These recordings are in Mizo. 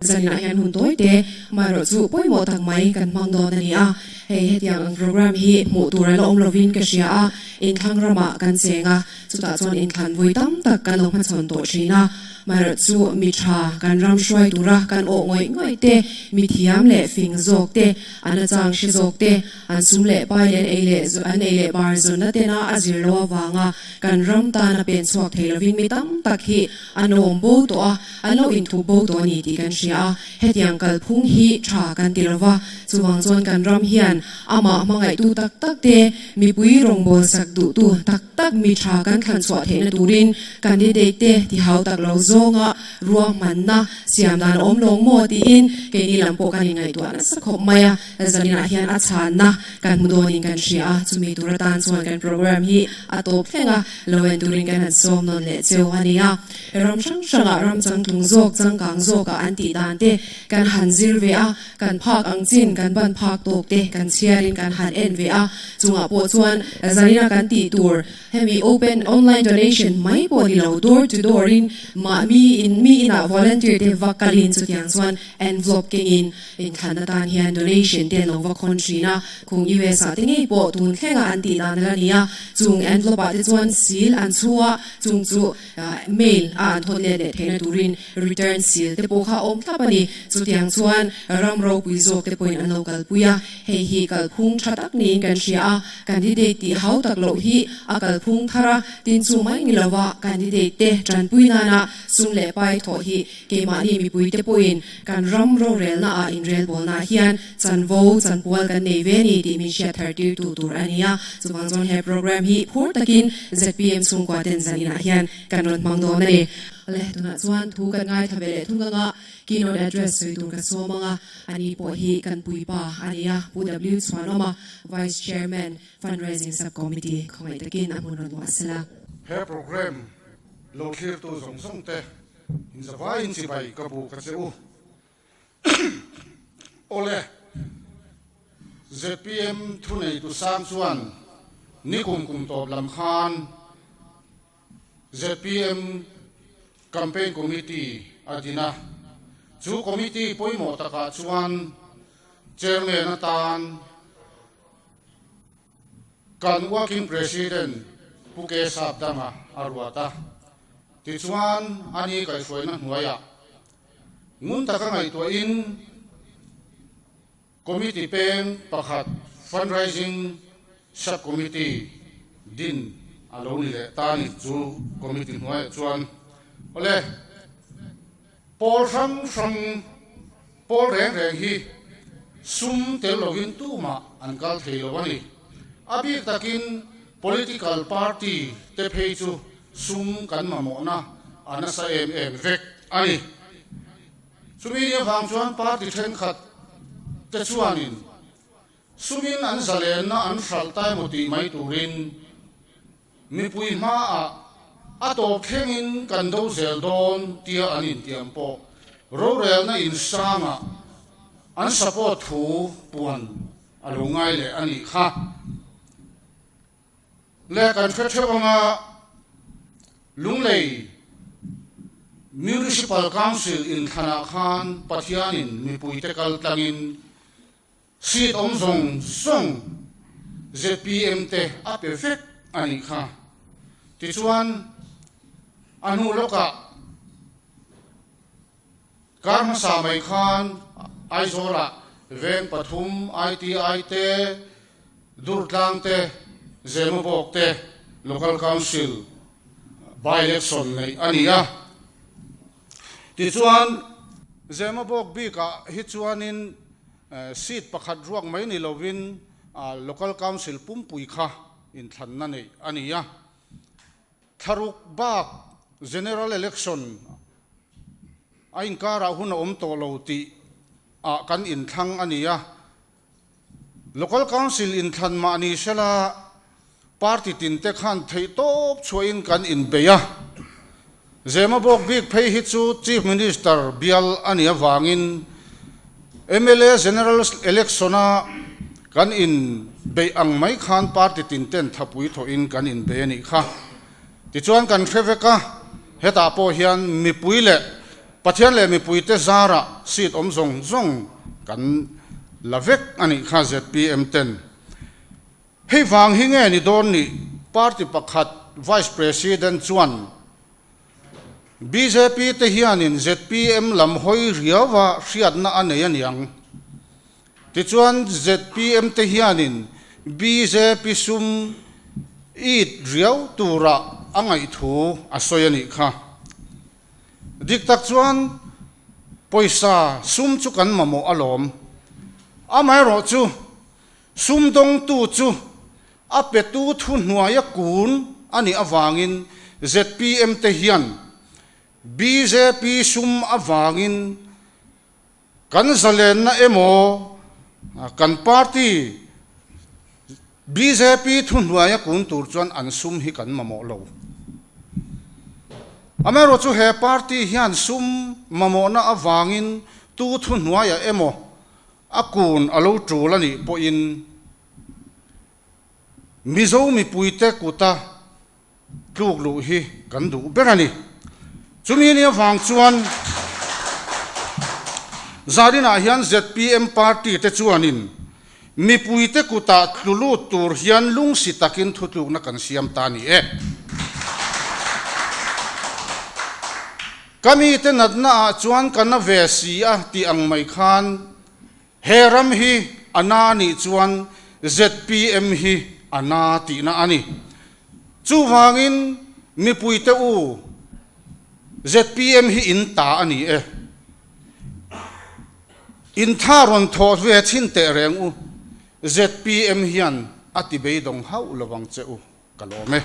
Zaninah hian hun tawi te amaherawh chu pawimawh tak mai kan hmang dawn a ni a. Hei hetiang ang program hi hmuh tur a la awm lovin ka hria a, inthlang ramah kan cheng a, chutah chuan inthlan vui tam tak kan lo hmachhawn tawh thin a. Amaherawh chu mi tha kan ram hruai tura kan awh ngawih ngawih te, mi thiam leh fing zawk te, an a chang hre zawk te, an sum leh pai leh an ei leh an ei leh bar zawnna tena a zir loh avanga kan ram tana pen chhuak thei lovin mi tam tak hi an lo awm bo tawh a, an lo inthup bo tawh a ni tih kan hria a, hetiang kalphung hi tha kan ti lova, chuvang chuan kan ram hian amah hmangaihtu tak tak te, mipui rawngbâwl sak duhtu tak tak mi tha kan thlan chhuah theihna turin candidate te ti hau tak lo zawnga ruahmanna siam dan a awm lawng maw tiin keini lam pawh kan inngaihtuah nasa khawp mai a, zaninah hian a chhanna kan hmu dawnin kan hria a, chumi tur atan chuan kan program hi a tawp thleng a, lo en turin kan han sawm nawn leh cheu a nia. Ram hrang hrangah ram changtlung zawk, changkang zawkah an tih dan te kan han zir ve a, kan phak ang chin, kan ban phak tawk te kan chhiarin kan han en ve a, chungah pawh chuan zanina kan tih tur hemi open online donation mai pawh ni lo, door to door in mahmi in mi inah volunteer te va kalin chutiang chuan envelope kengin inthlan atan hian donation te an lo va khawn thin a, khung US ah te ngei pawh tun thlenga an tih dan a la ni a, chung envelope ah te chuan seal an chhu a, chung chu Mail a an thawn let leh theihna turin return seal te pawh kha a awm thlap a ni. Chutiang chuan ram ropui zawk te pawhin an lo kalpui a, hei hi kalphung tha tak niin kan hria a, candidate tih hau tak loh hi a kalphung thar a, tin chu mai ni lova candidate te tanpui nana sum leh pai thawh hi keimahni mipui te pawhin kan ram rorelna ah inrelbawlna hian chanvo chanpual kan nei ve ni tih min hriat thar tirtu tur a ni a. Chuvang chuan he program hi phur takin zpm chhungkua ten zan inah hian kan rawn hmang dawn a ni. Awle, tunah chuan thu kan ngaithla ve leh thung anga keynote address sawi tur ka sawm anga ani pawh hi kan puipa a ni a, Pu W Chhuanawma, Vice Chairman, Fundraising Sub-Committee khawngaih takin a hmun rawn luah sela. He program lo thlirtu zawng zawng te inzavaiin chibai ka bu ka che u. Awle, zpm thuneitu sang chuan nikum kum tawp lam khan zpm Campaign Committee a din a, chu committee pawimawh takah chuan Chairman atan kan Working President Pu Ke Sapdanga a ruat a, tichuan ani kaihhruaina hnuaiah Ngun taka ngaihtuahin Committee peng pakhat Fundraising Sub-Committee din a lo ni leh ta ni. Chu Committee hnuaiah chuan awle pawl hrang hrang pawl reng reng hi sum tel lovin tumah an kal thei lo a ni. A bik takin Political Party te phei chu Sum kan mamawhna a nasa em em vek a ni. Chumi ni avang chuan party thenkhat te chuanin sumin an zalenna an hralh ta emaw tih mai turin mipui hmaah a tawp thlengin kan do zel dawn tia an intiam pawh rorelna insangah an support thu puan a lo ngai leh a nih kha. Le kan hre theuh anga Lunglei Municipal Council inthlanah khan Pathianin mipuite kal tlangin seat awm zawng zawng zpm te a pe vek a nih kha. Tichuan a hnu lawkah Kar hmasa mai khan Aizawlah veng pathum ITI te, Durtlang te, Zemabawk te Local Council by-election neih a ni a. Tichuan, Zemabawk bikah hi chuanin seat pakhat ruak mai ni lovin Local Council pumpui kha inthlanna neih a ni a. Thlaruk bak General Election a inkarah hun a awm tawh lo tih ah kan inthlang a ni a. Local Council inthlan mah ni sela party tinte khan theihtawp chhuahin kan inbei a. Zemabawk bik phei hi chu Chief Minister bial a nih avangin mla General Election-a kan inbeih ang mai khan party tinten thapui thawhin kan inbei a nih kha. Tichuan kan hre vek a, hetah pawh hian mipui leh Pathian leh mipuite zarah seat awm zawng zawng kan la vek a nih kha zpm ten. Hei vang hi nge ni dawn nih party pakhat Vice President chuan bjp te hianin zpm lam hawi riauva hriatna a nei a niang. Tichuan zpm te hianin bjp sum it riau tura a ngaihthu a sawi a nih kha. Dik tak chuan pawisa sum chu kan mamawh alawm. Amaherawh chu sum dawngtu chu a petu thuhnuaia kun a nih avangin zpm te hian bjp sum avangin Kan zalenna emaw kan party bjp thuhnuaia kun tur chuan an sum hi kan mamawh lo. Amaherawh chu he party hian sum mamawhna avangin tu thuhnuaia emaw a kun a lo tul a nih pawhin Mizo mipuite kuta tluk luh hi kan duh ber a ni. Chumi ni avang chuan Zarinah hian zpm party te chuanin mipuite kutah tlu lut tur hian lungsi takin thutlukna kan siam ta a ni e. Ka mite natna ah chuan ka na ve si a tih ang mai khan He ram hi a na nih chuan zpm hi a na tihna a ni. Chuvangin mipuite u, zpm hi in ta a ni e. In tha rawn thawh ve chhin teh reng u, zpm hian a ti beidawng hauh lovang che u, ka lawm e.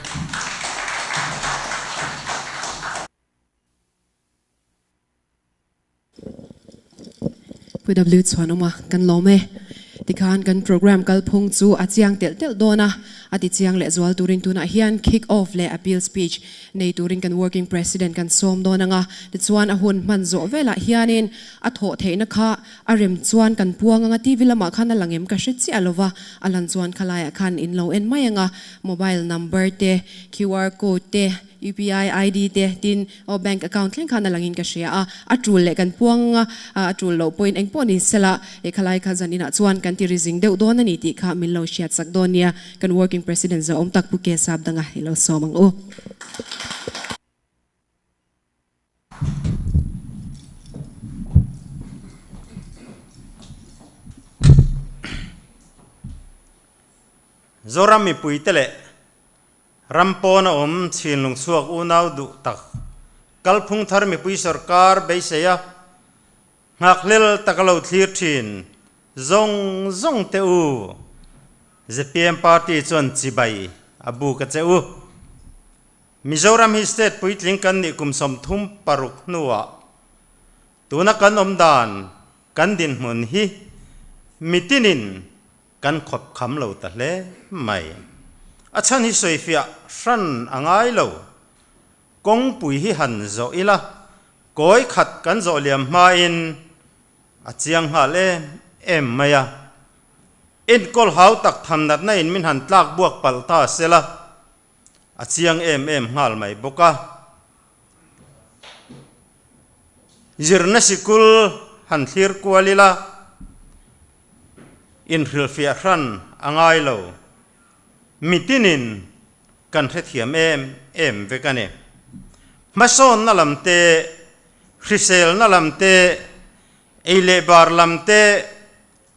Pu W Chhuanawma kan lawm e. Tikhan kan program kalphung chu a chiang telh telh dawn a, a ti chiang leh zual turin tunah hian kick off leh appeal speech nei turin kan working president kan sawm dawn ang a. Tichuan a hun hman zawh velah hianin a thawh theihna kha a rem chuan kan puang ang a, TV lamah khan a lang em ka hre chiah lo va, a lan chuan khalaiah khan in lo en mai ang a, mobile number te, QR code te, UPI ID te tin aw bank account thleng khan a langin ka hria a, a tul leh kan puang anga a tul loh pawhin eng pawh ni sela eh khalai kha zan inah chuan kan ti ri zing deuh dawn a ni tih kha min lo hriat sak dawn nia, kan working president zawh awm tak Pu Ke Sap danga i lo sawm ang u. Zoram mipuite leh Ram pawn a awm chhinlung chhuak unau duh tak kalphung thar mipui sorkar beisei a, nghakhlel tak a lo thlir thin zawng zawng te u. Zpm party chuan chibai a buk a che u. Mizoram hi state puitling kan nih kum 36 hnuah tuna kan awm dan kan dinhmun hi mitinin Kan khawp kham lo ta hle mai. A chhan hi sawifiah hran a ngai lo. Kawngpui hi han zawh ila, kawi khat kan zawh liam hmain a chiang nghal em em mai a. Enkawl hau tak tham natna in min han tlak buak palh ta sela, a chiang em em nghal mai bawk a. Zirna sikul han thlir kual ila, Inhrilhfiah hran a ngai lo. Mitinin kan hrethiam em em vek a ni. Hmasawnna lam te, hriselna lam te, ei leh bar lam te,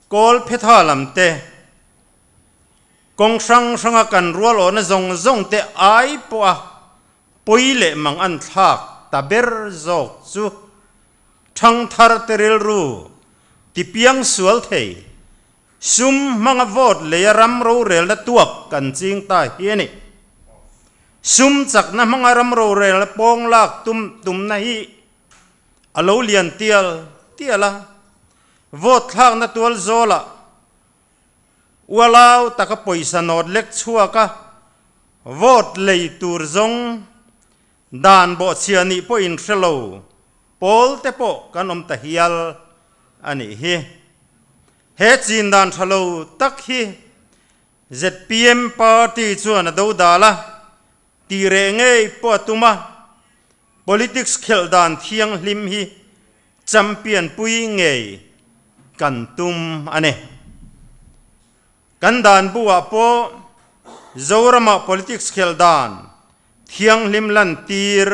kawl phetha lam te, kawng hrang hranga kan rual awhna zawng zawng te ai pawha pawi leh mang an thlak ta ber zawk chu Thangthar te rilru tipiang sual thei, sum hmanga vote leia ram rorelna tuak kan ching ta hi a ni. Sum chakna hmanga ram rorelna pawng lak tum tumna hi a lo lian tial tial a, vote thlakna tual zawlah ualau taka pawisa nawt lek chhuak a, vote lei tur zawng Dan bawhchhia nih pawhin hre lo pawl te pawh kan awm ta hial a nih hi. He chin dan tha lo tak hi zpm party chuan a do dal a, tih reh ngei pawh a tum a, politics khelh dan thianghlim hi Champion pui ngei kan tum a ni. Kan dan bu ah pawh Zorama politics khel dan thianghlim lan tir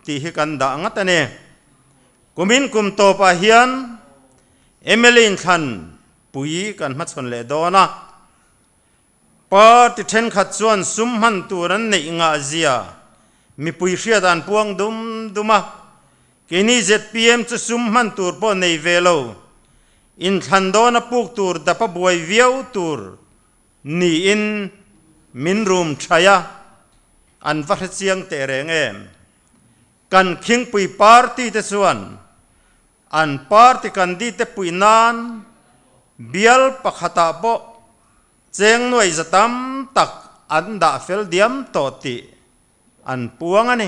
tih hi kan dah ngat a ni. Kumin kum tawp ah hian mla inthlan pui kan hmachhawn leh dawn a. Party thenkhat chuan sum hman tur an neih ngah zia mipui hriat an puang dum dum a, keini zpm chu sum hman tur pawh nei ve lo, inthlan dawna puk tur dapa buai viau tur niin min rum thaih a, an va hre chiang teh reng em? Kan khingpui party te chuan an party candidate puih nan bial pakhatah pawh Cheng nuai za tam tak an dah fel diam tawh tih an puang a ni.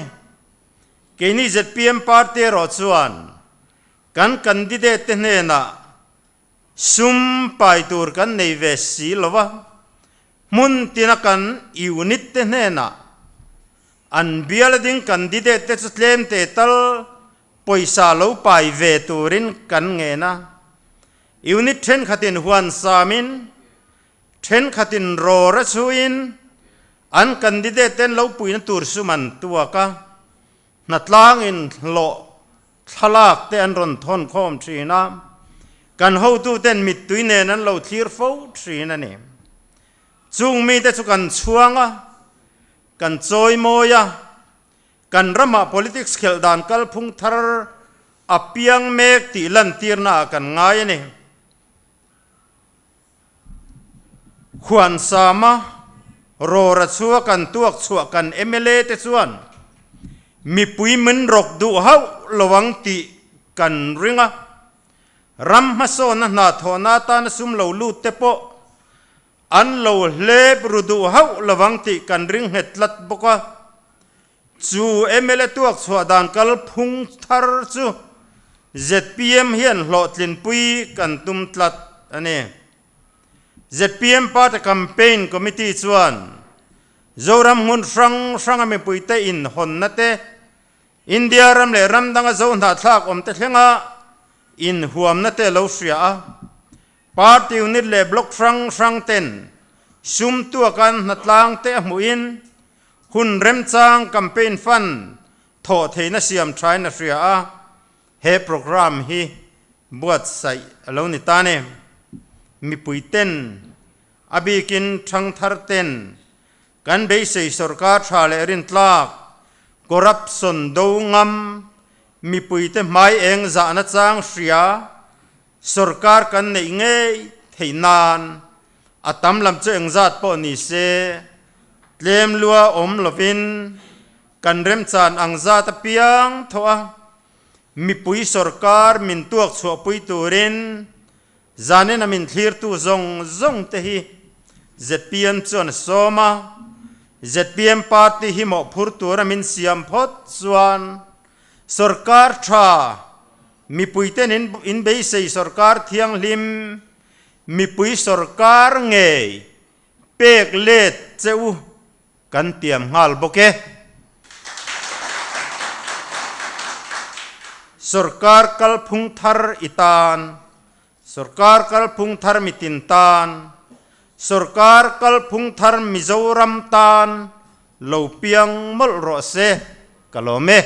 Keini zpm party erawh chuan kan candidate te hnenah sum pai tur kan nei ve si lo a, hmun tina kan unit te hnenah an bial ding candidate te chu tlem te tal pawisa lo pai ve turin kan ngen a. Unit thenkhatin huan samin, thenkhatin rawr a chhuin, an candidate ten lo puina tur sum an tuak a, hnatlangin hlawh thlalak te an rawn thawn khawm thin a, kan hotuten mittui nen an lo thlir fo thin a ni. Chung mite chu kan chhuang a, kan chawimawi a, Kan ramah politics khelh dan kalphung thar a piang mek tih lantirna ah kan ngai a ni. Huansama rawra chhua kan tuak chhuah kan mla te chuan mipui min rawk duh hauh lo ang tih kan ring a, ram hmasawnna hna thawhna atana sum lo lut te pawh An lo hlep ru duh hauh lovang tih kan ring nghet tlat bawk a. Chu mla tuak chhuah dan kal phung thar chu zpm hian hlawhtlinpui kan tum tlat a ni. Zpm Party Campaign Committee chuan Zoram hmun hrang hranga mipuite inhawnna te, India ram leh ram danga zo hnahthlak awmte thlenga inhuamna te lo hria a. Party unit leh block hrang hrang ten sum tuakan hnatlang te a hmuhin hun remchang campaign fund thawh theihna siam thain a hria a, he programme hi buatsaih a lo ni ta ni. Mipui ten, a bikin thangthar ten kan beisei sorkar tha leh rintlak, corruption do ngam, mipuite hmai eng zahna chang hria, Sorkar kan neih ngei theih nan a tam lam chu engzat pawh ni se, tlem lua awm lovin kan remchan ang zat apiang thaw a, mipui sorkar min tuak chhuahpui turin zanin a min thlirtu zawng zawng te hi zpm chuan a sawm a, zpm party hi mawhphur tura min siam phawt chuan sorkar tha Mipuiten in in beisei sorkar thianghlim, mipui sorkar ngei pek let che u kan tiam nghal bawk e. Sorkar kalphung thar i tan, sorkar kalphung thar mitin tan, sorkar kalphung thar Mizoram tan lo piang mawlh rawh se, ka lawm e.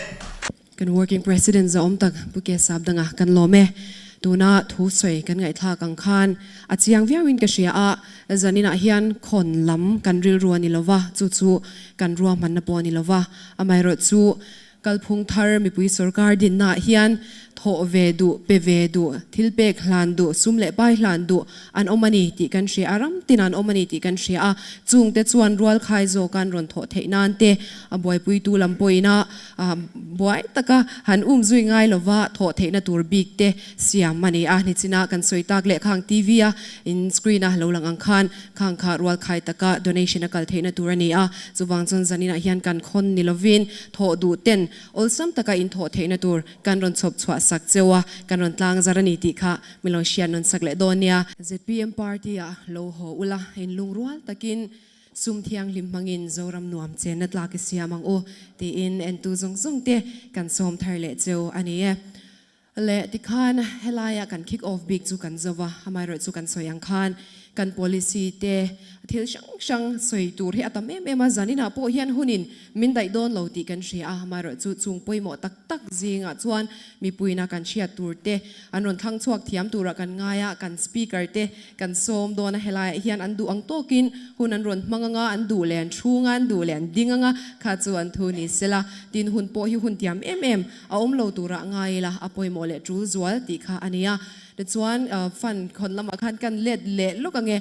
Kan Working President zahawm tak Pu Ke Sap danga kan lawm e. Tuna thu sawi kan ngaihthlak ang khan a chiang viauin ka hria a, zaninah hian khawn lam kan rilru a ni lova, chu chu kan ruahmanna pawh a ni lova, amaherawhchu kalphung thar mipui sorkar dinnaah hian thawh ve duh, pe ve duh, thil pek hlan duh, sum leh pai hlan duh an awm a ni tih kan hria a, ram tin an awm a ni tih kan hria a, chungte chuan rualkhai zawk an rawn thawh theih nan te a buaipuitu lam pawhin a Buai taka han um zui ngai lova thawh theihna tur bik te siam a ni a, nichina kan sawi tak leh khang TV a in screen a lo lang ang khan khang kha rual khai taka donation a kal theihna tur a ni a, chuvang chuan zaninah hian kan khawn ni lovin thawh duh ten awlsam taka in thawh theihna tur kan rawn chhawp chhuah sak cheu a, kan rawn tlang zar a ni tih kha min lo hriat nawn sak leh dawn nia. Zpm party ah lo haw ula inlungrual takin Sum thianghlim hmangin Zoram nuam chenna tlak i siam ang u, tiin entu zawng zawng te kan sawm thar leh cheu a ni e. Le tikhan helaia kan kick off bik chu kan zova, amaherawhchu kan sawi ang khan kan policy te thil hrang hrang sawi tur hi a tam em em a, zaninah pawh hian hunin min daih dawn lo tih kan hria a, amaherawhchu chung pawimawh tak tak zingah chuan mipuina kan hriat tur te an rawn thlang chhuak thiam turah kan ngai a, kan speaker te kan sawm dawn a, helaiah hian an duh ang tawkin hun an rawn hmang anga, an duh leh an chhung a, an duh leh an ding anga, kha chu an thu ni sela, tin hun pawh hi hun tiam em em a awm lo turah ngai ila a pawimawh leh tul zual tih kha a ni a. Tichuan fund khawn lamah khan kan let leh lawk ange,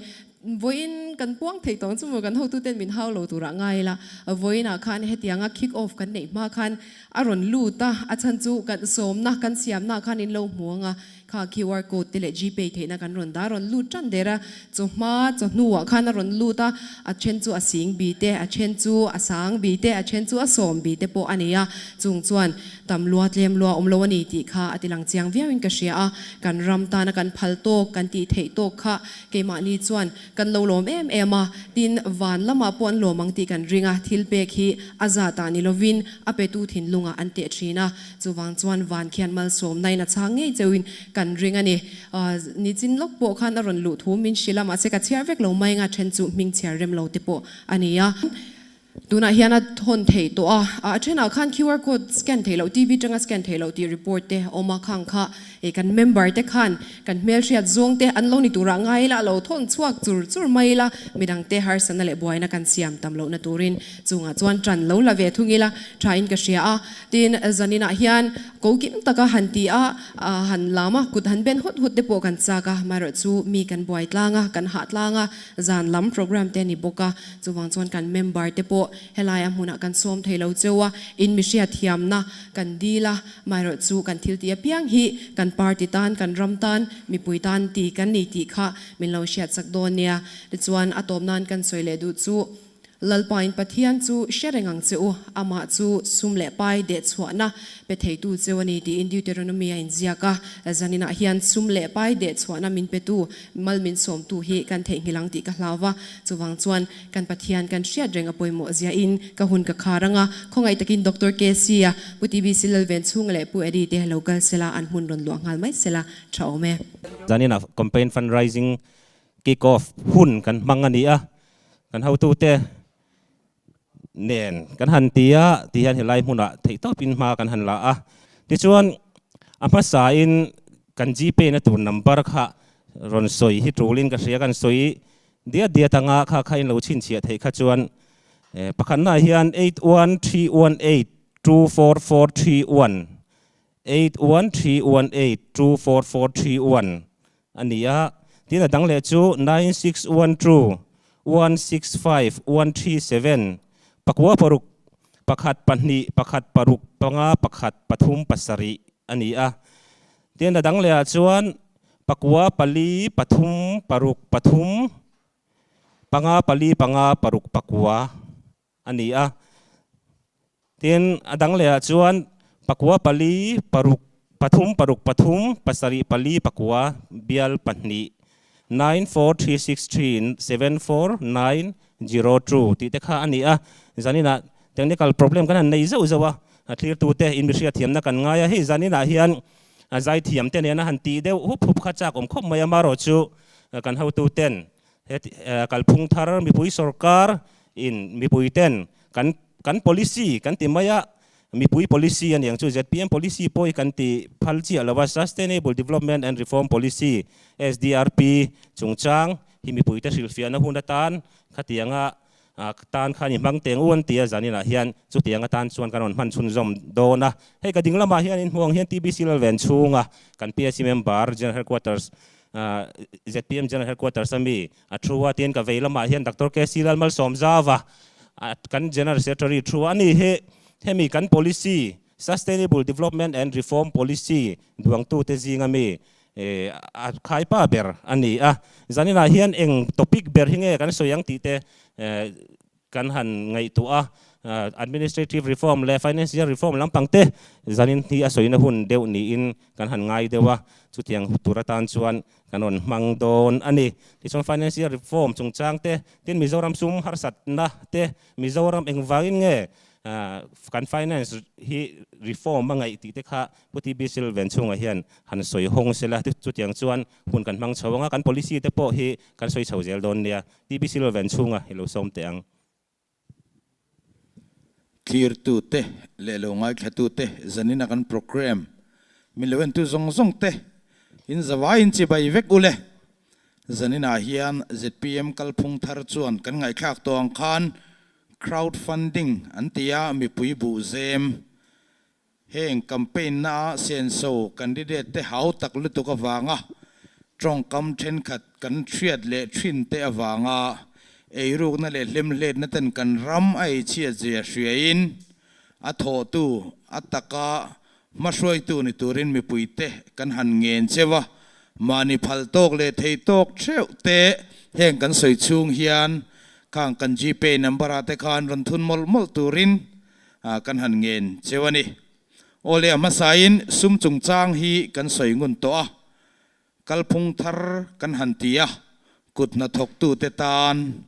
vawiin kan puang thei tawng chu maw kan hotuten min hau lo turah ngai ila, vawiinah khan hetianga kick off kan neih hma khan a rawn lut a, a chhan chu kan sawmna kan siamna khan in lo hmu ang a, Kha QR code te leh Gpay theihna kan rawn dah a rawn lut tan der a, chawhma chawhnuah khan a rawn lut a, a then chu a sing bi te, a then chu a sang bi te, a then chu a sawm bi te pawh a nei a, chung chuan tam lua tlem lua awm lo a ni tih kha a ti lang chiang viauin ka hria a, kan ram tana kan phal tawk, kan tih theih tawk kha keimahni chuan kan lo lawm em em a, tin van lamah pawh an lawm ang tih kan ring a, thil pek hi a zatah ni lovin a petu thinlungah an teh thin a. Chuvang chuan van khian malsawmna in a chhang ngei cheuhin kan ring a ni. Nichin lawk pawh khan a rawn luh thu min hrilh a, mahse ka chhiar vek lo mai anga then chu hming chhiar rem lo te pawh a ni a. Tunah hian a thawn theih tawh a, a thenah khan QR code scan theih loh, TV tanga scan theih loh tih report te a awm a, khang kha hei kan member te khan kan hmelhriat zawng te an lo ni turah ngai ila, a lo thawn chhuak chur chur mai ila, midang te harsatna leh buaina kan siam tam lohna turin chungah chuan tan lo la ve thung ila thain ka hria a. Tin, zaninah hian ko kim taka han ti a, han lam a, kut han ben hut hut te pawh kan chak a, amaherawh chu mi kan buai tlang a, kan hah tlang a, zan lam program te a ni bawk a, chuvang chuan kan member te pawh helai a hmunah kan sawm thei lo cheu a, in mi hriatthiamna kan dil a, amaherawh chu kan thil tih apiang hi kan party tan, kan ram tan, mipui tan ti kan ni tih kha min lo hriatsak dawn nia. Tichuan, a tawp nan kan sawi leh duh chu. Lalpain Pathian chu hre reng ang che u, amah chu sum leh pai dehchhuahna pe theitu cheu a ni tiin Deuteronomy a inziak a. Zaninah hian sum leh pai dehchhuahna min petu, mal min sawmtu hi kan theihnghilh ang tih ka hlau va. Chuvang chuan kan Pathian kan hriat reng a pawimawh ziahin ka hun ka khar ang a. Khawngaih takin Doctor KC-a, Pu TBC Lalvenchhunga leh Pu Eddie te lo kal sela, an hmun rawn luah nghal mai sela tha awm e. Zaninah campaign fundraising kick off hun kan hmang a ni a. Kan hotute nen kan han ti a, ti hian helai hmunah theihtawpin hma kan han la a. Tichuan a hmasain kan Gpay na tur number kha rawn sawi hi tulin ka hria, kan sawi diat diat anga kha kha in lo chhinchhiah theih kha chuan pakhatnaah hian 8131824431, 8131824431 a ni a, tin a dang leh chu 9612165137, pakua paruk pakhat pahnih pakhat paruk panga pakhat pathum pasarih a ni a, tin a dang leh ah chuan pakua pali pathum paruk pathum panga pali panga paruk pakua a ni a. Tin, a dang lehah chuan pakua pali paruk pathum paruk pathum pasarih pali pakua bial pahnih 9436374902 tih te kha a ni a. Zaninah technical problem kan han nei zauh zauh a, a thlirtute in mihriatthiamna kan ngai a. Hei zaninah hian a zaithiamte nena han tih deuh hup hup kha chak awm khawp mai a, marawhchu kan hotuten He kalphung thar mipui sorkar in mipui ten kan kan policy kan ti mai a, mipui policy a niang chu zpm policy pawh hi kan ti phal chiah lo a, Sustainable Development and Reform Policy, SDRP, chungchang hi mipui te hrilhfiahna hun atan khatianga tan khan i hmang teng u an ti a, zaninah hian chutiang atan chuan kan rawn hman chhunzawm dawn a. Hei ka ding lamah hian inhmuh ang hian TBC Lalven chhunga kan PSC member General Headquarters zpm General Headquarters a mi a thu a, tin ka vei lamah hian Doctor KC Lalmalsawmzauva kan General Secretary thu a ni hi. Hemi kan policy, Sustainable Development and Reform Policy duangtute zinga mi a khaipa ber a ni a. Zaninah hian eng topic ber hi nge kan sawi ang tih te kan han ngaihtuah a, administrative reform leh financial reform lampang te zanin hi a sawina hun deuh niin kan han ngai deuh a, chutiang tur atan chuan kan rawn hmang dawn a ni. Tichuan financial reform chungchang te, tin Mizoram sum harsatna te, Mizoram engvangin nge Kan finance hi reform a ngaih tih te kha Pu TB Silven chhungah hian han sawi hawng sela, chutiang chuan hun kan hmang chho ang a, kan policy te pawh hi kan sawi chho zel dawn nia. TB Silven chhunga i lo sawm teh ang. Thlirtute leh lo ngaithlatute zanina kan programme min lo entu zawng zawng te in zavaiin chibai vek ule. Zaninah hian zpm kalphung thar chuan kan ngaihthlak tawh ang khan Crowd funding an ti a, mipui buh zem. Heng campaign na a senso candidate te hau tak lutuk avanga tawngkam thenkhat kan hriat leh thin te avanga eirukna leh hlemhletna ten kan ram a eichhiat zia hriain a thawhtu a taka hmahruaitu ni turin mipui te kan han ngen cheu a, mahni phal tawk leh thei tawk theuh te heng kan sawi chhung hian khang kan Gpay number ah te khan rawn thun mawlh mawlh turin kan han ngen cheu a ni. Aw le a hmasain sum chungchang hi kan sawi ngun tawh a, kalphung thar kan han ti a, kut hnathawktute tan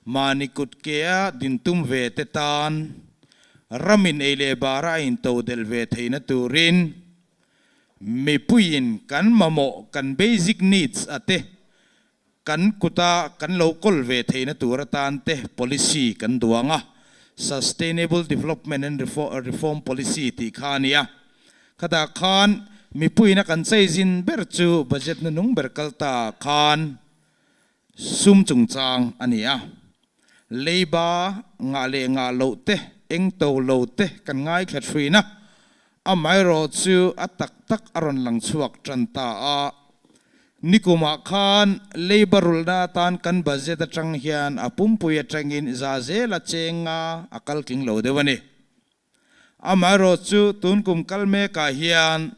Mahni kut kea din tum ve te tan ramin ei leh bara a intodelh ve theihna turin mipuiin kan mamawh kan basic needs a te kan kuta kan lo kawl ve theihna tur atan te policy kan duang a, Sustainable Development and Reform Policy tih kha a ni a. Khatah khan mipuiin a kan cheizin ber chu budget hnuhnung ber kal ta ah khan Sum chungchang a ni a, leiba ngah leh ngah loh te, eng to lo te kan ngaithla thin a, amaherawh chu a tak tak a rawn lang chhuak tan ta a. Nikumah khan leiba rulhna atan kan budget atang hian a pumpui atangin za zela chenga a kal tling lo deuh a ni. Amaherawh chu tun kum kal mekah hian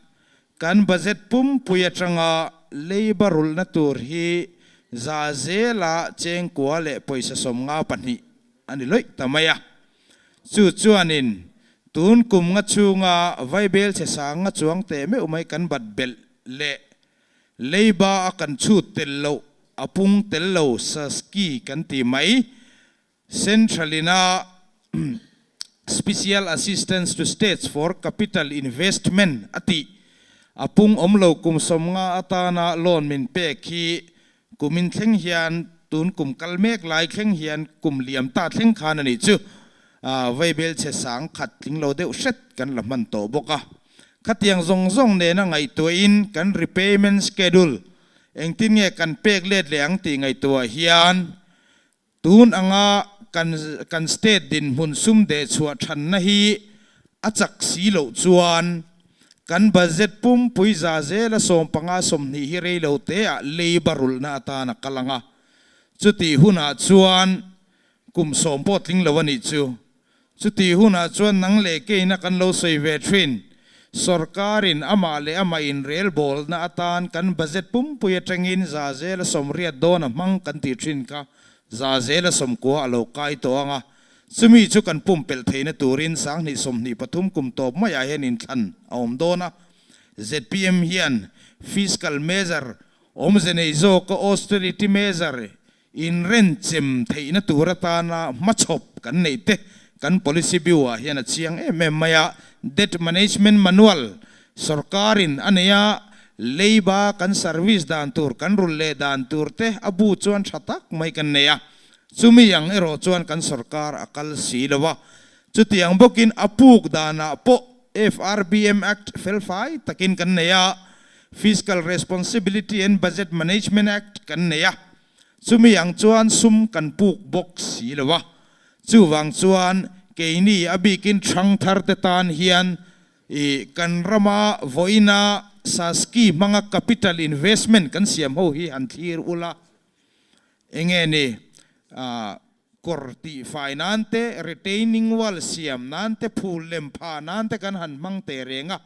kan budget pumpui atanga leiba rulhna tur hi za zela chengkua leh pawisa 52 a ni lawih ta mai a. Chu chuanin tun kum nga chhunga vaibel chhe sang nga chuang teh meuh mai kan bat belh leh leiba a kan chhut tel loh a pung tel lo saski kan ti mai. Central ina Special Assistance to States for Capital Investment a tih a pung awm lo kum 50 atana loan min pek hi kumin thleng hian tun kum kal mek lai thleng hian kum liam ta thleng khan a nih chu vaibel chhe sang khat tling lo deuh hret kan la hman tawh bawk a. Khatiang zawng zawng nena ngaihtuahin kan repayment schedule engtin nge kan pek let leh ang tih ngaihtuah hian Tun anga kan kan state dinhmun sum deh chhuah thanna hi a chak si loh chuan kan budget pumpui za zela 15 20 hi rei lo te ah leiba rulhna atan a kal ang a, chutih hunah chuan kum 10 pawh tling lo a nih chu. Chutih hunah chuan nang leh keina kan lo sawi ve thin. Sorkarin amah leh amah inrelbawlna atan kan budget pumpui atangin za zela 80 dawn a hmang kan tih thin kha za zela 90 a lo kai tawh ang a. Chumi chu kan pumpelh theihna turin 2023 kum tawp maiah hian inthlan a awm dawn a. Zpm hian fiscal measure awmze nei zawka austerity measure Inrenchem theihna tur atana hmachhawp kan neih te kan policy bill-ah hian a chiang em em mai a. Debt Management Manual sorkarin a nei a, leiba kan service dan tur, kan rulh leh dan tur te a bu chuan tha tak mai kan nei a. Chumi ang erawh chuan kan sorkar a kal si lo a. Chutiang bawkin a puk danah pawh FRBM Act felfai takin kan nei a, Fiscal Responsibility and Budget Management Act kan nei a, chumi ang chuan sum kan puk bawk si lo a. Chuvang chuan keini a bikin hrang thar te tan hian i kan rama vawiina Saski hmanga capital investment kan siam ho hi han thlir ula enge ni Kawr tihfai nan te, retaining wall siam nan te, phul lem phah nan te kan han hmang teh reng a.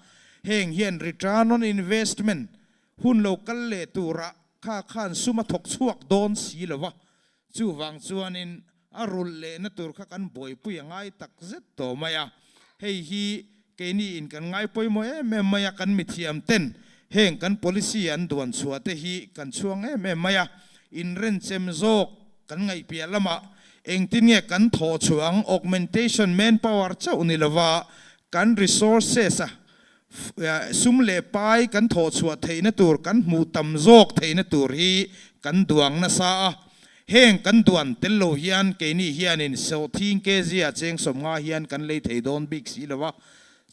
Heng hian return on investment hun lo kal leh turah kha khan sum a thawk chhuak dawn si lo va. Chuvang chuanin a rulh lehna tur kha kan buaipui a ngai tak zet tawh mai a. Hei hi keini in kan ngai pawimawh em em mai a, kan mithiam ten heng kan policy an duan chhuah te hi kan chhuang em em mai a, inrenchem zawk kan ngaihpiah lamah Engtin nge kan thawh chhuah ang? Augmentation manpower chauh ni lova kan resources a sum leh pai kan thawh chhuah theihna tur, kan hmuh tam zawk theihna tur hi kan duang nasa a. Heng kan duan tel lo hian keini hianin sawhthing kg-ah cheng sawmnga hian kan lei thei dawn bik si lo a.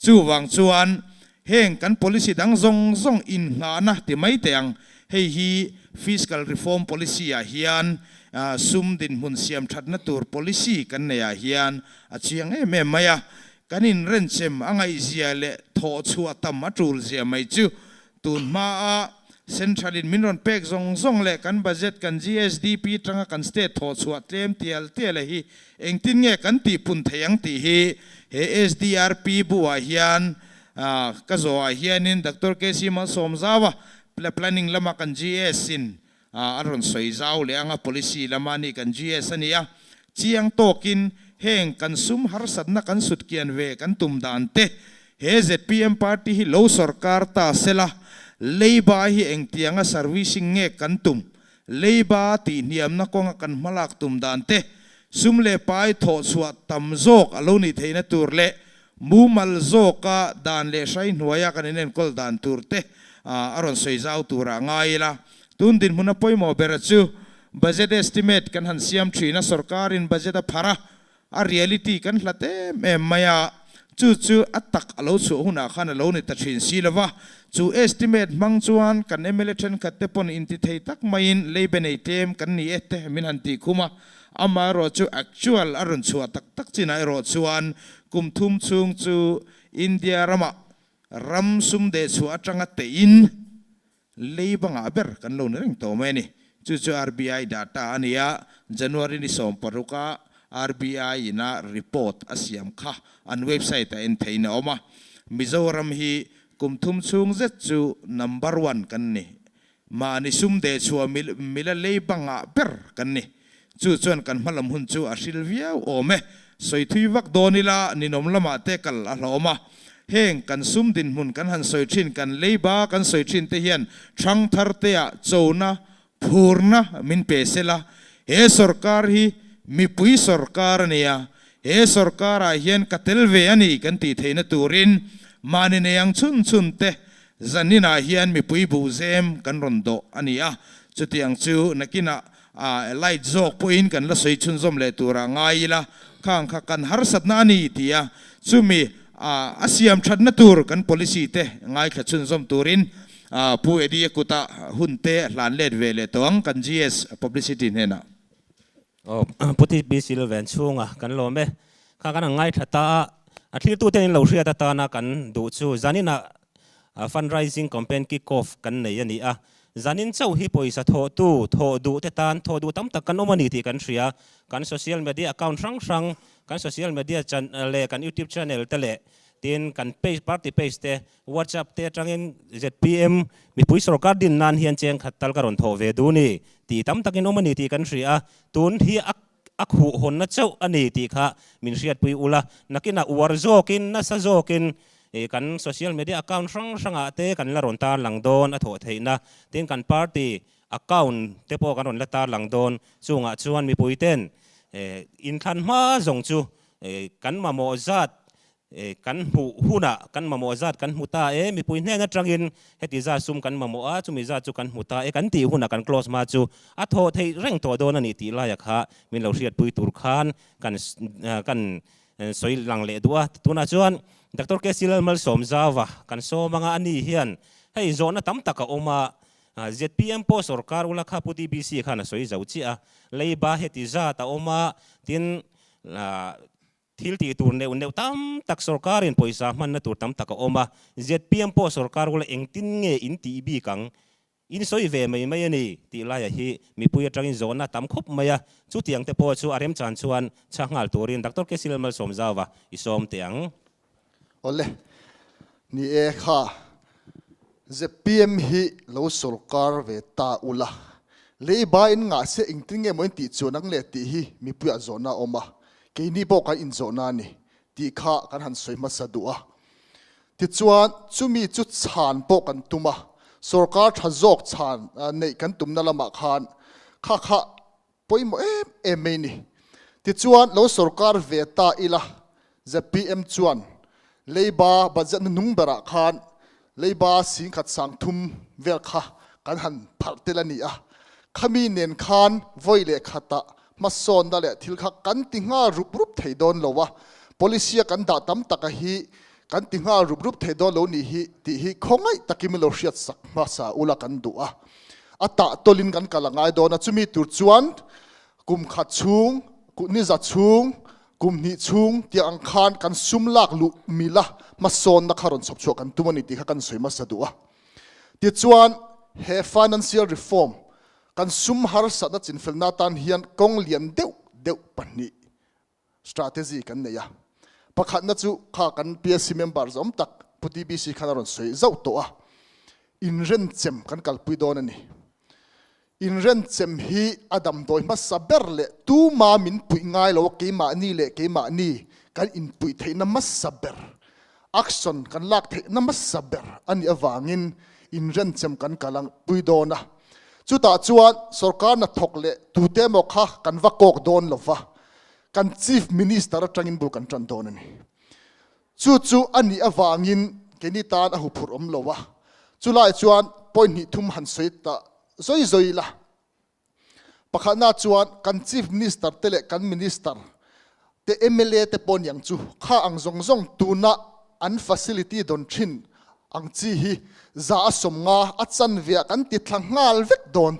Chuvang chuan heng kan policy dang zawng zawng innghahna ti mai teh ang. Hei hi fiscal reform policy-ah hian sum dinhmun siam thatna tur policy kan neihah hian a chiang em em mai a. Kan inrenchem a ngaihzia leh thawhchhuah tam a tulzia mai chu tun hmaa Central-in min rawn pek zawng zawng leh kan budget, kan GSDP tanga kan state thawhchhuah tlem tial tial a hi engtin nge kan tihpun thei ang tih hi he SDRP bu-ah hian ka zawhah hianin Doctor KC Malsawmzaua planning lama kan GS-in a rawn sawi zau leh anga policy lama ni kan GS a ni a, chiang tawkin heng kan sum harsatna kan sutkian ve kan tum dan te He zpm party hi lo sorkar ta sela, Leiba hi engtianga servicing nge kan tum? Leiba tih hniamna kawnga kan hmalak tum dan te, sum leh pai thawhchhuah tam zawk a lo nih theihna tur leh mumal zawka dan leh hrai hnuaia kan inenkawl dan tur te a rawn sawi zau turah ngai ila. Tun dinhmuna pawimawh bera chu budget estimate kan han siam thin a, sorkarin budget a phar a, A reality kan hlat em em mai a, chu chu a tak a lo chhuah hunah khan a lo ni ta thin si lo va. Chu estimate hmang chuan kan mla thenkhat te pawn inti thei tak maiin leibe nei tlem kan ni e te min han tih khum a, amaherawh chu actual a rawn chhuah tak tak chinah erawh chuan kum thum chhung chu India ramah ram sum dehchhuah atanga teiin Lei bangah ber kan lo ni reng tawh mai a ni. Chu chu RBI data a ni a, January ni 16 a RBI in a report a siam kha an website ah en theihin a awm a. Mizoram hi kum thum chhung zet chu number one kan ni. Mahni sum deh chhuah mila lei bangah ber kan ni. Chu chuan kan hmalam hun chu a hril viau awm e. Sawi thui vak dawn ila ninawm lamah te kal a hlawm a. Heng kan sum dinhmun kan han sawi thin, kan leiba kan sawi thin te hian hrang thar teah chona, phurna min pe sela. He sorkar hi mipui sorkar a nia, he sorkarah hian ka tel ve a ni kan tih theihna turin mahni nei ang chhun chhun te zaninah hian mipui buhzem kan rawn dawh a ni a. Chutiang chu nakinah A light zawk pawhin kan la sawi chhunzawm leh turah ngai ila, khang kha kan harsatna a ni ti a, chumi a siam thatna tur kan policy te ngaithla chhunzawm turin Pu Eddie-a kuta hun te hlan let ve leh tawh ang kan GS Publicity hnenah. Aw, Pu TB Silven chhunga kan lawm e. Kha kan ang ngaithla ta a, a thlirtuten in lo hriat atana kan duh chu zaninah fundraising campaign kick off kan nei a ni a, Zanin chauh hi pawisa thawhtu, thawh duh te tan thawh duh tam tak kan awm a ni tih kan hria. Kan social media account hrang hrang, kan social media channel leh kan YouTube channel te leh tin kan page, party page te, WhatsApp te atangin zpm mipui sorkar din nan hian cheng khat tal ka rawn thawh ve duh ni tih tam takin awm a ni tih kan hria a. Tun hi a a khuh hawnna chauh a ni tih kha min hriatpui ula, nakinah uar zawkin, nasa zawkin kan social media account hrang hrangah te kan la rawn tarlang dawn a thawh theihna, tin kan party account te pawh kan rawn la tarlang dawn, chungah chuan mipuiten inthlan hma zawng chu kan mamawh zat Kan hmuh hunah kan mamawh zat kan hmu ta e, mipui hnen atangin heti zat sum kan mamawh a, chumi zat chu kan hmu ta e kan tih hunah kan close hma chu a thawh theih reng tawh dawn a ni tih laia kha min lo hriatpui tur khan kan kan sawi lang leh duh a. Tunah chuan Doctor KC Lalmalsawmzauva kan sawm anga a ni hian hei zawhna tam tak a awm a, zpm pawh sorkar ula kha Pu DBC khan a sawi zo chiah a, leiba heti zat a awm a, tin Thil tih tur neuh neuh tam tak sorkarin pawisa hmanna tur tam tak a awm a, zpm pawh sorkar ula engtin nge in tih bik ang? In sawi ve mai mai a ni tih laia hi mipui atangin zawhna tam khawp mai a, chutiang te pawh chu a remchan chuan chha nghal turin Doctor K C Lalmalsawmzauva i sawm teh ang. Awle, ni e kha, zpm hi lo sorkar ve ta ula, leiba in ngah se engtin nge maw in tih chuan ang le tih hi mipuiah zawhna a awm a, keini pawh kan inzawhna a ni tih kha kan han sawi hmasa duh a. Tichuan, chumi chu chhan pawh kan tum a, sorkar tha zawk chhan neih kan tumna lamah khan kha kha pawimawh em em mai ni. Tichuan, lo sorkar ve ta ila, zpm chuan leiba budget nung berah khan leiba singkhat sang thum vel kha kan han pharh tel a ni a. Khami nen khan vawi leh khatah hmasawnna leh thil kha kan ti nghal rup rup thei dawn lo a, policy a kan dah tam taka hi kan ti nghal rup rup thei dawn lo nih hi tih hi khawngaih takin min lo hriatsak hmasa ula kan duh a. A tah tawlin kan kal a ngai dawn a, chumi tur chuan kum khat chhung, ni za chhung, kum hnih chhung tih ang khan kan sum lak luh mila hmasawnna kha rawn chhawp chhuah kan tum a ni tih kha kan sawi hmasa duh a. Tichuan, he financial reform kan sum harsatna chinfelna atan hian kawng lian deuh deuh pahnih strategy kan nei a. Pakhatna chu kha kan PSC member zawm tak Pu TBC khan a rawn sawi zauh tawh a, inrenchem kan kalpui dawn a ni. Inrenchem hi a damdawi hmasa ber leh tuma min puih ngai lo a, keimahni leh keimahni kan inpuih theihna hmasa ber, action kan lak theihna hmasa ber a nih avangin inrenchem kan kalpui dawn a. Chutah chuan sorkar hnathawk leh tute emaw kha kan va kawk dawn lo va, kan Chief Minister atangin bul kan tan dawn a ni. Chu chu a nih avangin keini tan a huphurh awm lo a, chulai chuan point hnih thum han sawi ta zawi zawi ila. Pakhatna chuan kan Chief Minister te leh kan Minister te mla te pawh niang chu kha ang zawng zawng tuna an facility dawn thin ang chi hi za a 50 a chanve ah kan ti thla nghal vek dawn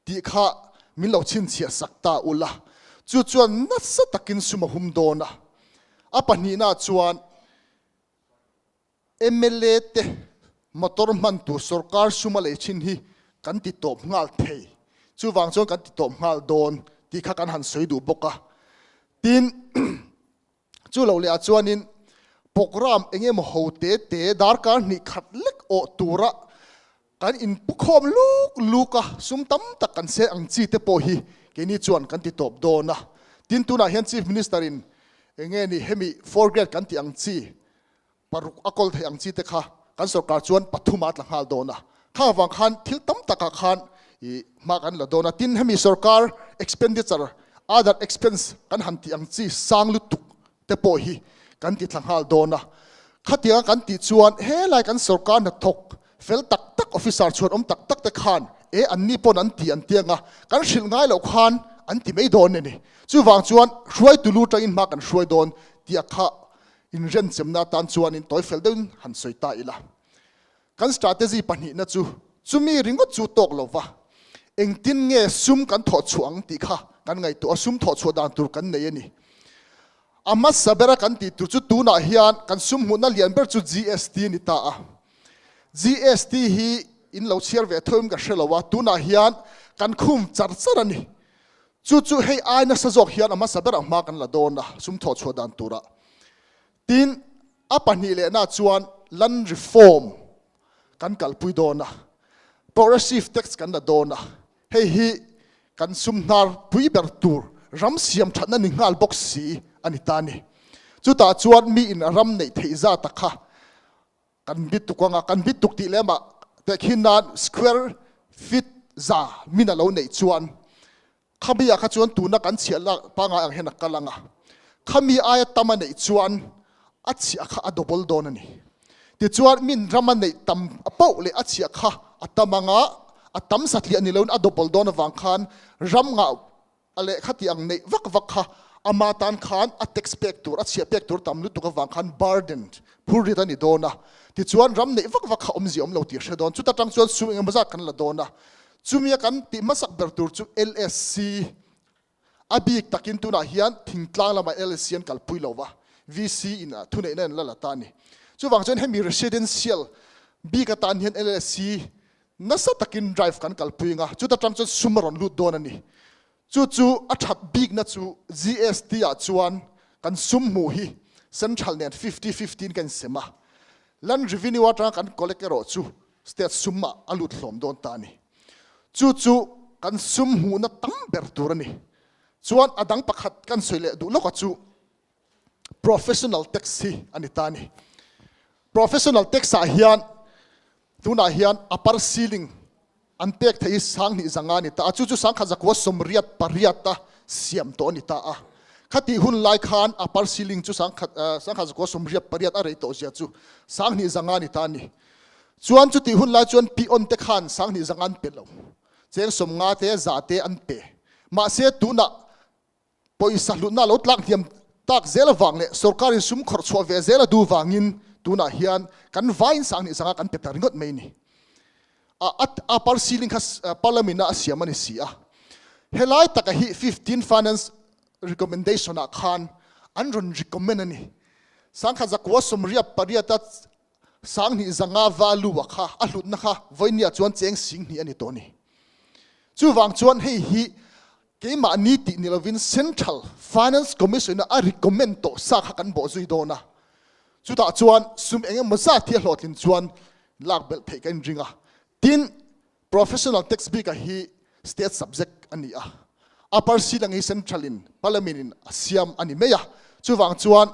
tih kha min lo chhinchhiah sak ta ula, chu chuan nasa takin sum a hum dawn a. A pahnihna chuan mla te motor hman tur sorkar sum a lei thin hi kan ti tawp nghal thei, chuvang chuan kan ti tawp nghal dawn tih kha kan han sawi duh bawk a. Tin, chu lo leh ah chuanin programme eng emaw ho te te darkar hnih khat lek awh tura kan inpukhawm luk luk a, sum tam tak kan se ang chi te pawh hi keini chuan kan ti tawp dawn a. Tin, tunah hian Chief Minister in eng nge ni hemi four grade kan tih ang chi paruk a kawl theih ang chi te kha kan sorkar chuan pathum a tla nghal dawn a, khang avang khan thil tam takah khan i hma kan la dawn a. Tin, hemi sorkar expenditure, other expense kan han tih ang chi sang lutuk te pawh hi kan ti thla nghal dawn a. Khatianga kan tih chuan helai kan sorkar hnathawk fel tak tak officer chhuan awm tak tak te khan e anni pawn an ti an ti anga kan hrilh ngai loh khan an ti mai dawn a ni. Chuvang chuan hruaitu lu tangin hma kan hruai dawn tih a kha inrenchemna atan chuanin tawi fel deuhin han sawi ta ila. Kan strategy pahnihna chu chumi ringawt chu tawk lo va, engtin nge sum kan thawh chhuah ang tih kha kan ngaihtuah a, sum thawh chhuah dan tur kan nei a ni. A hmasa bera kan tih tur chu tunah hian kan sum hmuhna lian ber chu GST a ni ta a. GST hi in lo chhiar ve thoim ka hre lo a, tunah hian kan khum char char a ni. Chu chu hei ai nasa zawk hian a hmasa berah hma kan la dawn a, sum thawh chhuah dan turah. Tin, a pahnih lehna chuan land reform kan kalpui dawn a, progressive tax kan la dawn a, hei hi kan sum hnar pui ber tur ram siam thatna ni nghal bawk si a ni ta a ni. Chutah chuan mi in ram neih theih zat a kha kan bituk anga, kan bituk tih lemah tehkhin nan square feet za min a lo neih chuan khami ah kha chuan tuna kan chhiah lak pangai ang hian a kal anga, khami aia tam a neih chuan a chhiah kha a double dawn a ni. Tichuan min ram a neih tam poh leh a chhiah kha a tam anga, a tam satliah ni loin a double dawn avang khan ram ngah A lehkha tih ang neih vak vak kha ama tan khan a tax pek tur, a chhiah pek tur tam lutuk avang khan burden, phurrit a ni dawn a. Tichuan ram neih vak vak kha awmzia awm lo tih a hre dawn. Chuta tang chuan sum engemaw zat kan la dawn a. Chumia kan tih hmasak ber tur chu LSC a bik takin tunah hian thingtlang lamah LSC an kalpui lo va, VC in a thuneihna an la la ta a ni. Chuvang chuan hemi residential bik atan hian LSC Nasa takin drive kan kalpui ang a, chuta tang chuan sum a rawn lut dawn a ni. Chu chu a that bikna chu GST ah chuan kan sum hmuh hi central nen 50-50 in kan insem a, land revenue atanga kan collect erawh chu state sum ah a lut hlawm dawn ta a ni. Chu chu kan sum hmuhna tam ber tur a ni. Chuan a dang pakhat kan sawi leh duh lawka chu professional tax hi a ni ta a ni. Professional tax ah hian Tunah hian upper ceiling an pek theih hi 20,500 a ni ta a, chu chu 1188 a siam tawh a ni ta a. Khati hun lai khan upper ceiling chu sangkhat sangkhat zakua sawmriat pariat a rei tawh zia chu sanghnih zanga ni ta a ni. Chuan chutih hun lai chuan peon te khan sanghnih zanga an pe lo. Cheng sawmnga te za te an pe. Mahse tunah Pawisa hlutna lo tlak hniam tak zel avang leh sorkarin sum khawrh chhuah ve zel a duh vangin tunah hian kan vaiin sanghnih zanga kan pe ta ringawt mai ni. A upper ceiling kha parliament-a a siam a ni si a. Helai taka hi 15 finance recommendation-ah khan an rawn recommend a ni. Sangkhat zakua sawmriat pariata sanghnih zanga value-a kha a hlutna kha vawinia chuan cheng singhnih a ni tawh a ni. Chuvang chuan hei hi Keimahni tih ni lovin Central Finance Commission-a a recommend tawh sa kha kan bawh zui dawn a, chutah chuan sum eng emaw zat hi a hlawhtlin chuan lak belh theih ka inring a. Tin, Professional Tax bika hi State subject a ni a, Upper Silang hi Central-in Parliament-in a siam a ni mai a, chuvang chuan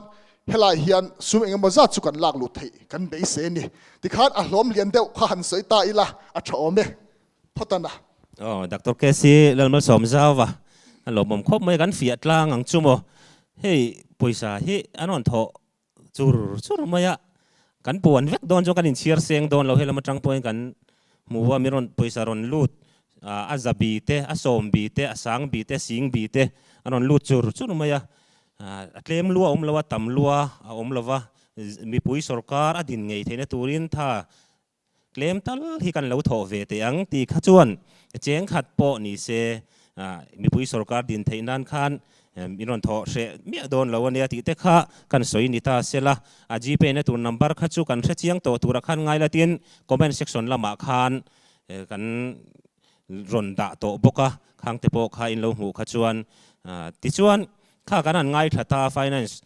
helai hian sum eng emaw zat chu kan lak luh theih kan beisei a ni. Tikhan a hlawm lian deuh kha han sawi ta ila a tha awm e. Phawtana. Aw, Doctor KC Lalmalsawmzauva a lawmawm khawp mai, kan fiah tlang ang chu maw. Hei pawisa hi an rawn thawh chur chur mai a, kan puan vek dawn chuan kan inchhiar seng dawn lo, helam atang pawhin kan hmu a, min rawn pawisa rawn lut a za bi te, a sawm bi te, a sang bi te, sing bi te an rawn lut chur chur mai a, a tlem lua a awm lo a, tam lua a awm lo va, mipui sorkar a din ngei theihna turin tha Tlem tal hi kan lo thawh ve teh ang tih kha chuan cheng khat pawh ni se mipui sorkar din theih nan khan min rawn thawh hreh miah dawn lo ania tih te kha kan sawi ni ta se la, a Gpay na tur number kha chu kan hre chiang tawh tura khan ngai la tin comment section lamah khan kan rawn dah tawh bawk a, khang te pawh kha in lo hmuh kha chuan tichuan Kha kan han ngaithla ta finance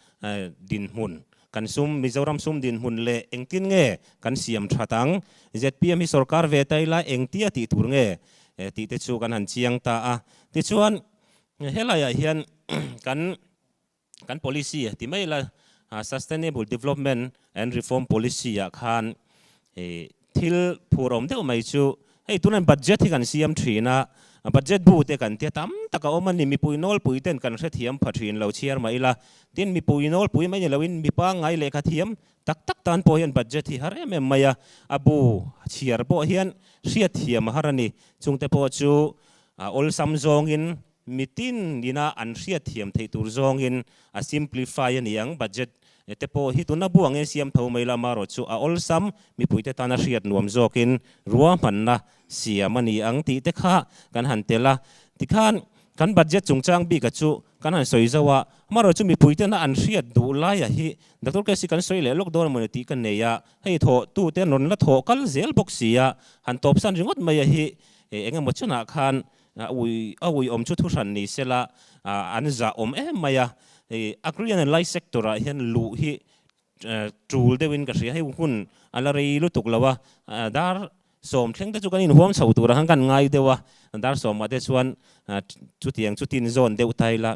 dinhmun kan sum Mizoram sum dinhmun leh engtin nge kan siam that ang? Zpm hi sorkar ve ta ila engtia tih tur nge tih te chu kan han chiang ta a. Tichuan helaiah hian kan kan policy ti mai ila sustainable development and reform policy ah khan Thil phur awm deuh mai chu hei tunah budget hi kan siam thin a, budget bu te kan tia tam tak a awm a ni, mipui nawlpui ten kan hrethiam pha thin lo chhiar mah ila, tin mipui nawlpui mai ni loin mi pangngai lehkha thiam tak tak tan pawh hian budget hi har em em mai a, a bu chhiar pawh hian hriatthiam a har a ni, chungte pawh chu awlsam zawngin Mitin ina an hriatthiam theih tur zawngin a simplify a ni ang. Budget te pawh hi tuna bu angin siam tho mai la, amaherawh chu a awlsam mipuite tana hriat nuam zawkin ruahmanna siam a ni ang tih te kha kan han tel a. Tikhan kan budget chungchang bika chu kan han sawi zauh a, amaherawh chu mipuitena an hriat duh laia hi Doctor Casey kan sawi leh lawk dawn emawni tih ka nei a, hei thawhtute an rawn la thawh kal zel bawk si a, han tawpsan ringawt mai a hi engemaw chunah khan A ui a ui awm chu thu hran ni sela an zah awm em mai a. Hei Agrarian and Life Sector ah hian luh hi tul deuhin ka hria. Hei hun a la rei lutuk lo a, dar sawm thleng te chu kan inhuam chho tur ang kan ngai deuh a, dar sawmah te chuan chutiang chu tin zawn deuh ta ila.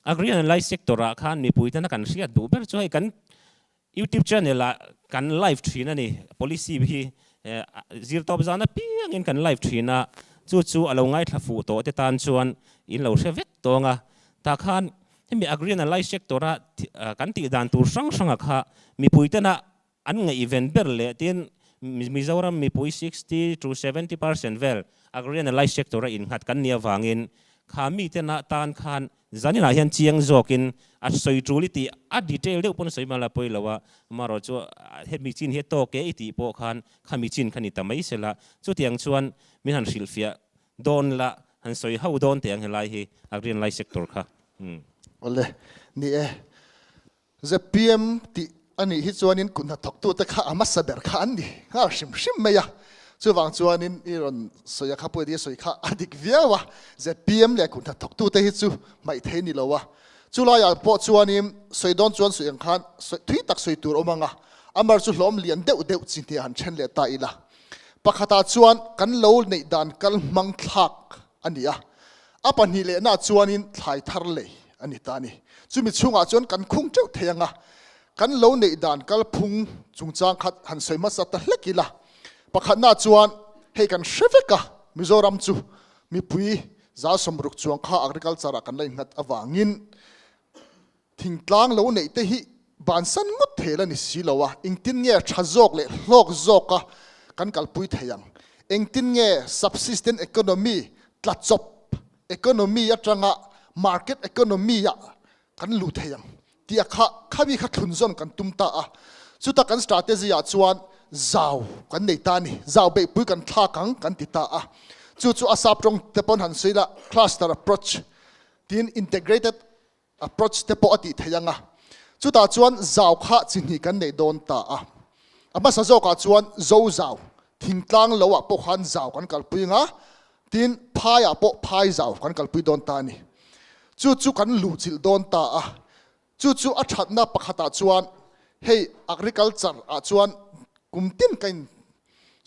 Agrarian and Life Sector ah khan mipui tena kan hriat duh ber chu hei kan YouTube channel ah kan live thin a ni, policy hi zir tawp zan apiangin kan live thin a, chu chu a lo ngaithla fuh tawh te tan chuan in lo hre vek tawng a, tah khan hemi Agrarian and Life Sector a kan tih dan tur hrang hranga kha mipui tena an ngaihven ber leh tin Mizoram mipui 60 to 70% vel Agrarian and Life Sector a innghat kan nih avangin kha mitena tan khan Zaninah hian chiang zawkin a sawi tul i tih a detail deuh pawn sawi mal a pawi lo a, amaherawh chu hemi chin hi a tawk e i tih pawh khan khami chin kha ni ta mai sela, chutiang chuan min han hrilhfiah dawn la, han sawi ho dawn teh ang helai hi Agrarian Life Sector kha. Awle, ni e. Zpm tih a nih hi chuanin kut hnathawktute kha a hmasa ber kha an ni nghal hrim hrim mai a, chuvang chuanin i rawn sawi a kha pawh i sawi kha a dik viau a, zpm leh kut hnathawktute hi chu hmaih thei ni lo a, chulaiah pawh chuanin sawi dawn chuan sawi ang khan sawi thui tak sawi tur awm ang a, amar chu hlawm lian deuh deuh chi hniah han then leh ta ila. Pakhatah chuan kan lo neih dan kal hmang thlak a ni a, a pahnih lehnaah chuanin thlai thar lei a ni ta a ni. Chumi chhungah chuan kan khung teuh thei ang a, kan lo neih dan kalphung chungchang khat han sawi hmasa ta hlek ila. Pakhatnaah chuan hei kan hre vek a, Mizoram chu mipui 60% chuang kha agriculture ah kan la innghat avangin Thingtlang lo neih te hi bansan ngawt thei la ni si lo a, engtin nge tha zawk leh hlawk zawka kan kalpui thei ang? Engtin nge subsistence economy, tlachawp economy atanga market economy ah kan luh thei ang tih a kha khami kha thlunzawn kan tum ta a. Chuta kan strategy ah chuan zau kan nei ta a ni, zau beihpui kan thlak ang kan ti ta a. Chu chu a sap tawng te pawn han sawi la, cluster approach tiin integrated approach te pawh a tih theih ang a. Chutah chuan zau kha chi hnih kan neih dawn ta a. A hmasa zawkah chuan zo zau, thingtlang lo ah pawh khan zau kan kalpui ang a, tin phai ah pawh phai zau kan kalpui dawn ta a ni. Chu chu kan luhchilh dawn ta a. Chu chu a thatna pakhatah chuan hei agriculture ah chuan kum tin ka in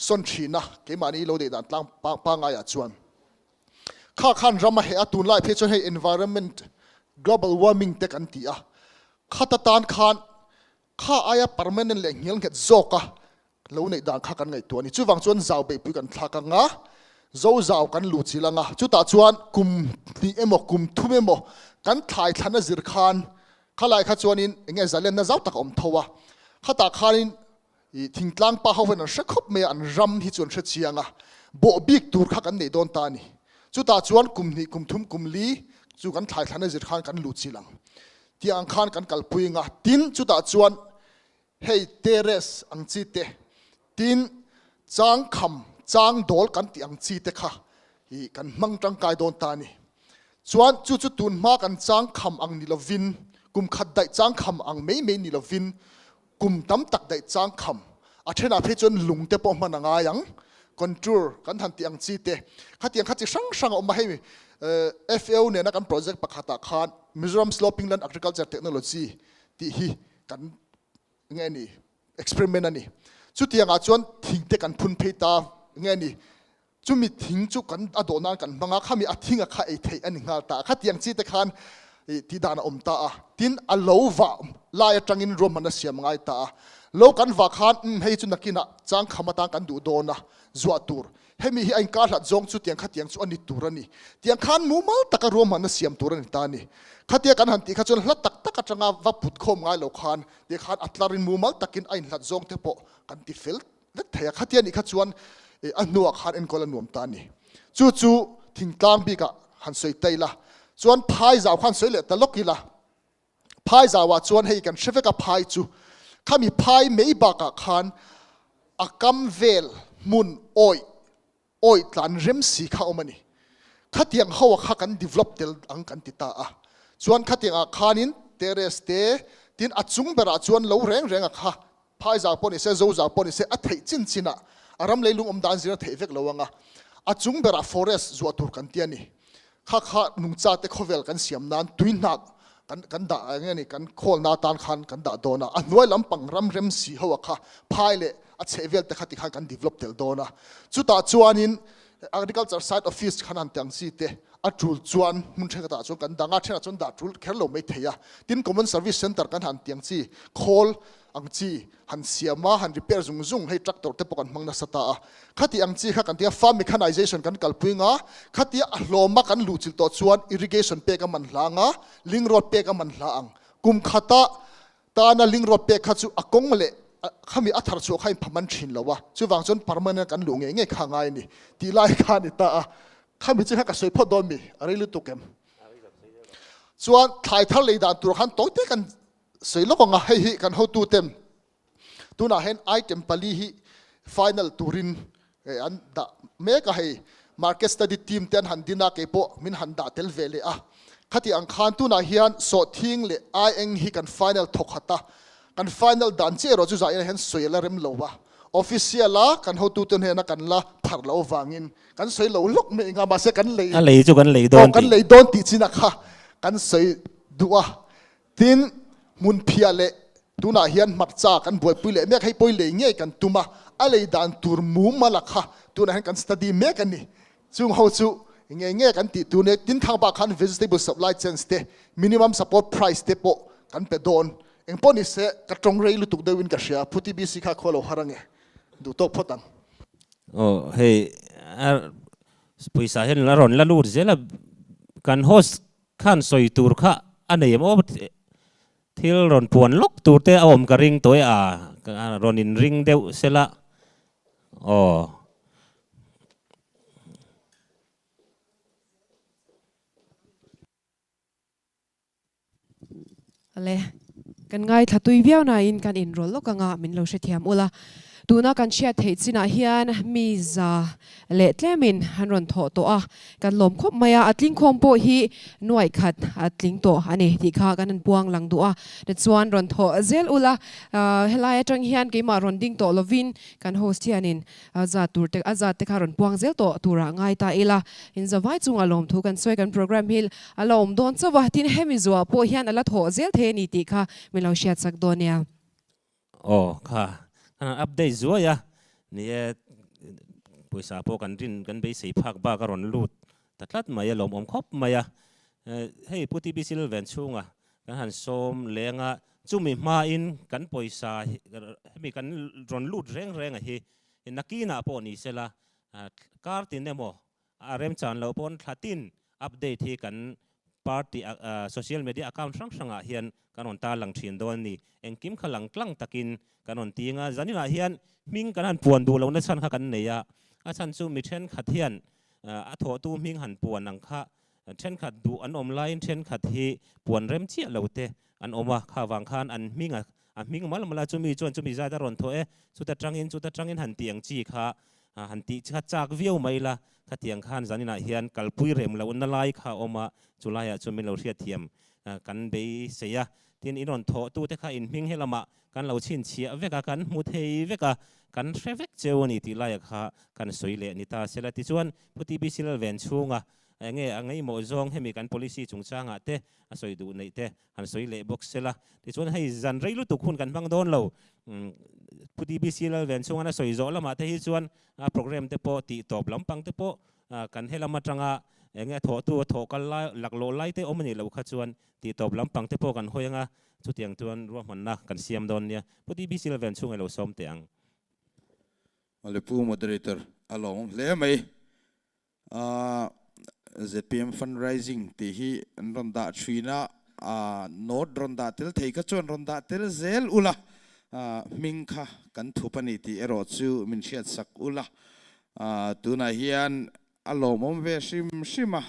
sawn thin a, keimahni lo neih dan tlang pangai ah chuan. Kha khan ram a heh a, tunlai phei chuan hei environment global warming te kan ti a, khata tan khan kha aia permanent leh nghel nghet zawk a lo neih dan kha kan ngaihtuah a ni. Chuvang chuan zau beihpui kan thlak ang a, zo zau kan luh chilh ang a, chutah chuan kum hnih emaw kum thum emaw kan thlai thlan a zir khan khalai kha chuanin eng nge zalenna zau tak a awm tho a, khatah khanin I thingtlang pa ho hian an hre khawp mai a, an ram hi chu an hre chiang a, bawh bik tur kha kan nei dawn ta a ni. Chutah chuan kum hnih, kum thum, kum li chu kan thlai thlan a zir khan kan lut chil ang tih ang khan kan kalpui ang a. Tin, chutah chuan hei terrace ang chi te, tin chang kham, chang dawl kan tih ang chi te kha i kan hmang tangkai dawn ta a ni. Chuan chu chu tun hma kan chang kham ang ni lovin, kum khat daih chang kham ang mai mai ni lovin, Kum tam tak daih chang kham a thenah phei chuan lung te pawh hman a ngai ang, contour kan han tih ang chi te khatiang kha chi hrang hrang a awm a, hei FAO nena kan project pakhatah khan Mizoram Sloping Land Agriculture Technology tih hi kan nge ni experiment a ni. Chutiangah chuan thing te kan phun phei ta nge ni chumi thing chu kan a dawh nan kan hmang a, khami a thing a kha ei theih a ni nghal ta a, khatiang chi te khan tih dan a awm ta a, tin a lo vah lai atangin ruahman a siam ngai ta a, lo kan vah khan umm hei chu nakinah changkham atan kan duh dawn a, zuah tur hemi hi a inkar hlat zawng chu tiang khatiang chu a ni tur a ni, tiang khan mumal taka ruahman a siam tur a ni ta a ni, khatia kan han tih kha chuan hla tak tak atanga va put khawm ngai lo khan ti khan a tlarin mumal takin a inhlat zawng te pawh kan ti fel Vek thei a, khatia nih kha chuan a hnuah khan enkawl a nuam ta a ni. Chu chu thingtlang bikah han sawi ta ila, chuan phai zau khan sawi leh ta lawk ila, phai zauah chuan hei kan hre vek a phai chu khami phai mai bakah khan a kam vel hmun awih awih tlan rem si kha awm a ni. Khatiang ho a kha kan develop tel ang kan ti ta a, chuan khatiang ah khanin terrace te tin a chung berah chuan lo reng reng a kha phai zau pawh ni se zo zau pawh ni se a theih chin chin ah a ram leilung awm dan zir a theih vek lo ang a, a chung berah forest zuah tur kan ti a ni. Kha kha nungcha te khawvel kan siam nan tui hna kan kan dah eng nge ni kan khawl na tan khan kan dah dawn a, a hnuai lampang ram rem si ho a kha phai leh a chheh vel te kha tikhan kan develop tel dawn a, chutah chuanin agriculture side office khan han ti ang chi te a tul chuan hmun thenkhatah chuan kan dang a, thenah chuan dah tul kher lo mai thei a, tin common service center kan han ti ang chi khawl ang chi han siam a, han repair zung zung hei tractor te pawh kan hmang nasa ta a, khati ang chi kha kan tia farm mechanization kan kalpui nga, khatia a hlawma kan luhchilh tawh chuan irrigation pek a man hla anga, link road pek a man hla ang, kum khata tana link road pek kha chu a kawng leh khami a thar chhuah kha in phaman thin lo a, chuvang chuan permanent kan luh ngei ngei kha ngai a ni tih lai kha a ni ta a, khami chu kha ka sawi phawt dawn mi a rei lutuk em? Chuan thlai thar lei dan tur khan tawi te kan Sawi lawk ang a, hei hi kan hotu ten tunah hian item pali hi final turin an dah mek a, hei market study team te an han din a, keipawh min han dah tel ve leh a, khati ang khan tunah hian sawhthing leh aieng hi kan final thawk khat a, kan final dan chiah erawh chu zah hian sawi a la rem lo a, official a kan hotu te hnena kan la pharh loh avangin kan sawi lo lawk mai eng a, mahse kan lei A lei chu kan lei dawn tih. Kan lei dawn tih chinah kha kan sawi duh a. Tin, hmunphiah leh tunah hian hmarcha kan buaipui leh mek, hei pawi lei ngei kan tum a, a lei dan tur mum a la kha tunah hian kan study mek a ni. Chung ho chu ngei ngei kan tih tur nia, tin thang bak khan vegetable supply chains te, minimum support price te pawh kan pe dawn. Engpawh ni se, ka tawng rei lutuk deuhin ka hria, Phu TBC kha khua lo har ange, duh tawk phawt ang. Aw hei pawisa hian a rawn la lut zel a, kan host Khan sawi tur kha a nei em aw? Thil rawn puan lawk tur te a awm ka ring tawh e a, rawn in ring deuh sela aw. Ale, kan ngaithla tui viau nain kan inrawlh lawk anga min lo hrethiam ula. Tuna kan hriat theih chinah hian mi za leh tlemin an rawn thawh tawh a, kan lawm khawp mai a, a tlingkhawm pawh hi nuaih khat a tling tawh a ni tih kha kan han puang lang duh a. Tichuan rawn thawh zel ula, helai atang hian keimah rawn ding tawh lovin kan host hianin A zat tur te a zat te kha rawn puang zel tawh turah ngai ta ila. In zavai chungah lawmthu kan sawi kan program hi a la awm dawn chauh a, tin hemi zuah pawh hian a la thawh zel thei a ni tih kha min lo hriat sak dawn nia. Aw kha kan han update zuai a, ni e pawisa pawh kan rin kan beisei phak bak a rawn lut ta tlat mai a lawmawm khawp mai a, hei Pu TB Silven chhunga Kan han sawm leng a, chumi hmain kan pawisa hemi kan rawn lut reng reng a hi nakinah pawh ni sela kar tin emaw a remchan loh pawn thla tin update hi kan party social media account hrang hrangah hian kan rawn tarlang thin dawn a ni. Engkim kha lang tlang takin kan rawn ting a, zaninah hian hming kan han puan duh lohna chhan kha kan nei a, a chhan chu mi thenkhat hian a thawhtu hming han puan ang kha Thenkhat duh an awm laiin thenkhat hi puan rem chiah lo te an awm a, kha vang khan an hming a, a hming mal mal a, chumi chuan chumi zat a rawn thawh e, chuta tangin chuta tangin han tih ang chi kha han tih kha chak viau mai la, khatiang khan zaninah hian kalpui rem lohna lai kha a awm a, chulaiah chuan min lo hriatthiam kan beisei a, tin in rawn thawh tute kha in hming helamah kan lo chhinchhiah vek a, kan hmu thei vek a, kan hre vek cheu a ni tih laiah kha kan sawi leh ni ta sela tichuan Pu TBC Lalven chhunga Enge a ngaihmawh zawng hemi kan policy chungchangah te a sawi duh neih te han sawi leh bawk sela. Tichuan hei zan rei lutuk hun kan hmang dawn lo. Pu DBC Lalven chhungan a sawi zawh lamah te hi chuan a program te pawh tih tawp lampang te pawh kan he lam atanga enge a thawhtu a thawh kal lai laklawh lai te awm a nih loh kha chuan tih tawp lampang te pawh kan hawi anga chutiang chuan ruahmanna kan siam dawn nia. Pu DBC Lalven chhung ilo sawm teh ang. Awle Pu Moderator a lawmawm hle mai. Zpm fundraising tih hi an rawn dah thin a, note rawn dah tel thei kha chuan rawn dah tel zel ula, hming kha kan thup a ni tih erawh chu min hriat sak ula. Tunah hian a lawmawm ve hrim hrim a,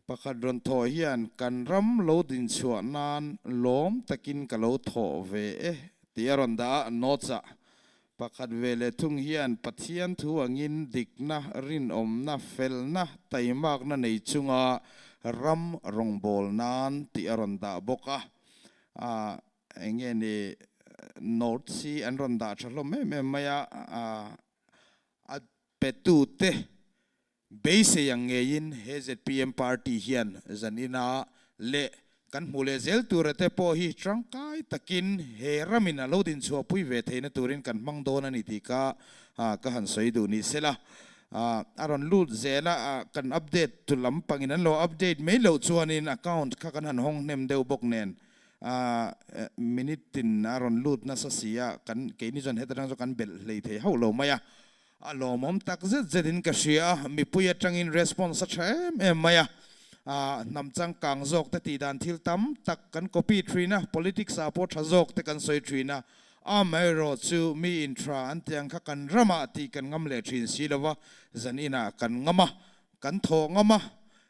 pakhat rawn thawh hian kan ram lo dinchhuah nan lawm takin ka lo thawh ve e tih a rawn dah a, notes ah Pakhat ve leh thung hian Pathian thu angin dikna, rinawmna, felna, taimakna nei chunga ram rawngbâwl nan tih a rawn dah bawk a. A, eng nge ni, notes hi an rawn dah tha hlawm em em mai a, a petute Beisei ang ngeiin he zpm party hian zanina leh kan hmuh leh zel tura te pawh hi tangkai takin he ramin a lo dinchhuahpui ve theihna turin kan hmang dawn a ni tih kha ka han sawi duh ni sela. A rawn lut zel a, kan update tu lam pangin an lo update mai loh chuanin account kha kan han hawng hnem deuh bawk nen minute tin a rawn lut nasa si a, kan keini chuan heta tang chu kan belh hlei thei hauh lo mai a. A lawmawm tak zet zet in ka hria a, mipui atangin response a tha em em mai a, hnam changkang zawk te tih dan thil tam tak kan copy thin a, politics ah pawh tha zawk te kan sawi thin a, amaherawh chu mi in tha an tih ang kha kan ramah tih kan ngam leh thin si lo va, zan inah kan ngam a, kan thawh ngam a,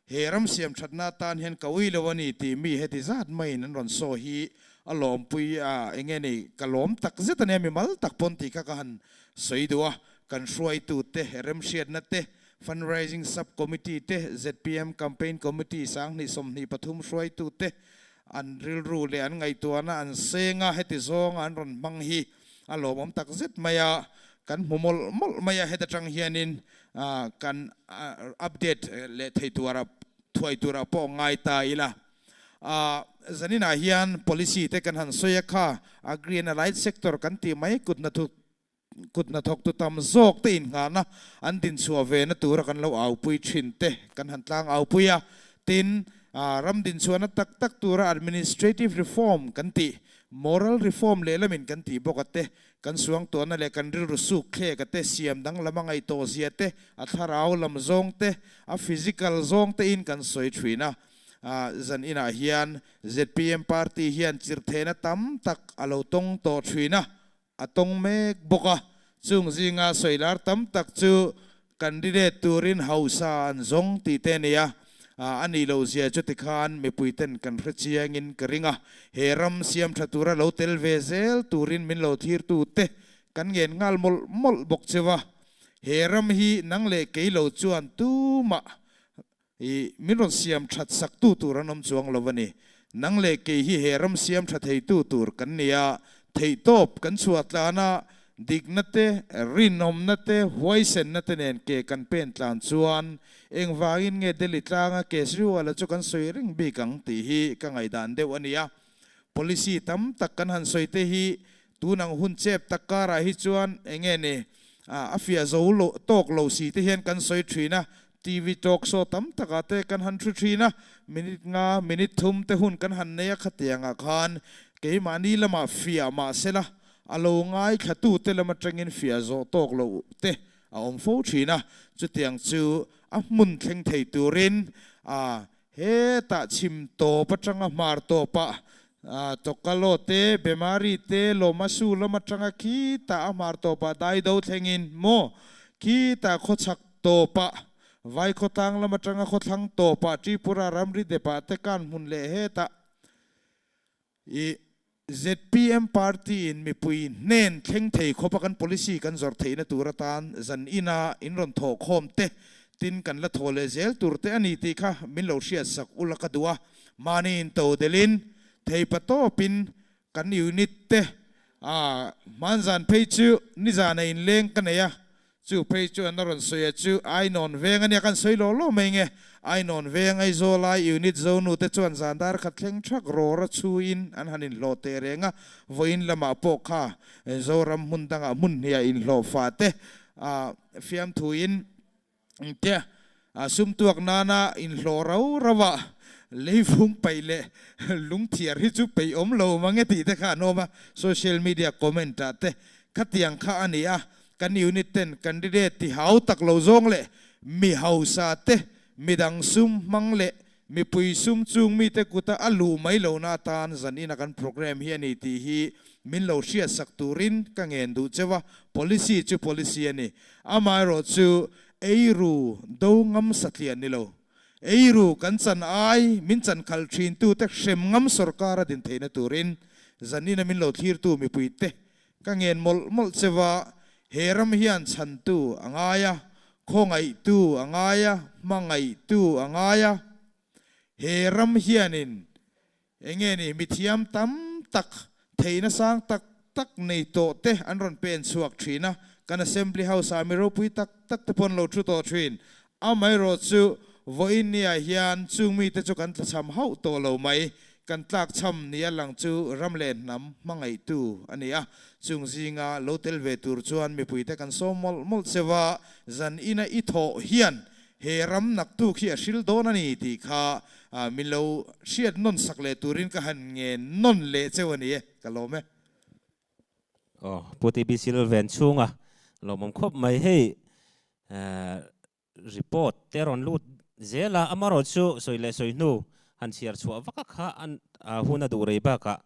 he ram siam thatna atan hian ka ui lo a ni tih mi heti zat maiin an rawn sawi hi a lawmpui a, enge ni ka lawm tak zet a nia mimal tak pawn tih kha ka han sawi duh a, kan hruaitute remhriatna te, Fundraising Sub Committee te, zpm Campaign Committee 2023 hruaitute an rilru leh an ngaihtuahna an seng a, heti zawnga an rawn hmang hi a lawmawm tak zet mai a, kan hmu mawlh mawlh mai a, heta tang hianin kan update leh thei tura thuai tura pawh ngai ta ila. Zaninah hian policy te kan han sawi a kha, Agri and Allied Sector kan tih mai kut hnathawk kut hnathawktu tam zawk te inngahna an dinchhuah ve na tura kan lo aupui thin te kan han tlang aupui a. Tin, ram dinchhuahna tak tak tura administrative reform kan tih, moral reform lehlamin kan tih bawk a te, kan suangtuahna leh kan rilru suk thlek a te, siam danglam a ngaihtuah zia te, a thlarau lam zawng te, a physical zawng tein kan sawi thin a. Zan inah hian zpm party hian chirhthehna tam tak a lo tawng tawh thin a, a tawng mek bawk a. Chung zinga sawilar tam tak chu candidate turin hausa an zawng tih te a ni a. A nih loh zia chu tikhan mipuiten kan hre chiangin ka ring a. He ram siam tha tura lo tel ve zel turin min lo thirtu te kan ngen nghal mawlh mawlh bawk cheu a. He ram hi nang leh kei lo chuan tumah I min rawn siam that sak tu tur an awm chuang lo a ni. Nang leh kei hi he ram siam tha thei tu tur kan ni a, theihtawp kan chhuah tlan a, dikna te, rinawmna te, huaisenna te nen ke kan pen tlan chuan engvangin nge Delhi tlanga Kejriwal-a chu kan sawi reng bik ang tih hi ka ngaihdan deuh a ni a. Policy tam tak kan han sawi te hi tun ang hun chep tak karah hi chuan enge ni a fiah zo lo tawk lo si te hian kan sawi thin a, TV talk show tam takah te kan han thu thin a, minute nga minute thum te hun kan han nei a khatiangah khan keimahni lamah fiah mah sela a lo ngaithlatu te lam atangin fiah zawh tawk loh te a awm fo thin a, chutiang chu a hmun thleng thei turin a hetah chhim tawp atanga hmar tawpah Tokalo te, Bemari te, Lawmasu lam atanga khitah a hmar tawpah Daido thlengin maw khitah khawchhak tawpah Vaikhawtlang lam atanga khawthlang tawpah Tripura ramri depah te kan hmun leh hetah i zpm party in mipui hnen thleng thei khawpa kan policy kan zawrh theihna tur atan zan ina in rawn thawh khawm te tin kan la thaw leh zel tur te a ni tih kha min lo hriatsak ula ka duh a. Mahni in to delhin theipa tawpin kan unit te a hmanzan phei chu nizana inleng ka nei a, chu phei chu an a rawn sawi a chu Ainawn veng a nia kan sawi lawh lawh mai nge Ainawn veng Aizawl ai unit zonu te chuan zan dar khat thleng thak rawr a chhuin an han inhlawh teh reng a, vawiin lamah pawh kha Zoram hmun dangah hmun hniah inhlawh fah te a fiamthuin Engtia sum tuak nana inhlawh rau rau a, leivung paih leh lungthiar hi chu peih awm lo mang e tih te kha an awm a, social media comment ah te khatiang kha a ni a, kan unit ten candidate ti hau tak lo zawng leh mi hausa te midang sum hmang leh Mipui sum chung mite kuta a luh mai lohna atan zanin a kan programme hi a ni tih hi min lo hriatsak turin ka ngen duh cheu a, policy chu policy a ni. Amaherawh chu eiru do ngam satliah ni lo. Eiru kan chan ai min chan khalh thintute hrem ngam sorkar a din theihna turin zanin a min lo thlirtu mipuite Ka ngen mawlh mawlh cheu a, he ram hian chhantu a ngai a, khawngaihtu a ngai a, hmangaihtu a ngai a. He ram hianin enge ni mithiam tam tak, theihna sang tak tak nei tawh te an rawn pen chhuak thin a, kan Assembly House ah mi ropui tak tak te pawh an lo thu tawh thin. Amaherawh chu vawiin niah hian chung mite chu kan tlachham hauh tawh lo mai. Kan tlakchham nia lang chu ram leh hnam hmangaihtu a ni a, chung zinga lo tel ve tur chuan mipuite kan sawm mawlh mawlh cheu a, zan ina i thawh hian he ram naktuk hi a hril dawn a ni tih kha min lo hriat nawn sak leh turin ka han ngen nawn leh cheu a ni e, ka lawm e. Aw, Pu TB Silven chhunga lawmawm khawp mai hei. Report te rawn lut zel a, amarawh chu sawi leh sawi hnu han chhiar chhuah vak a kha an hun a duh rei bakah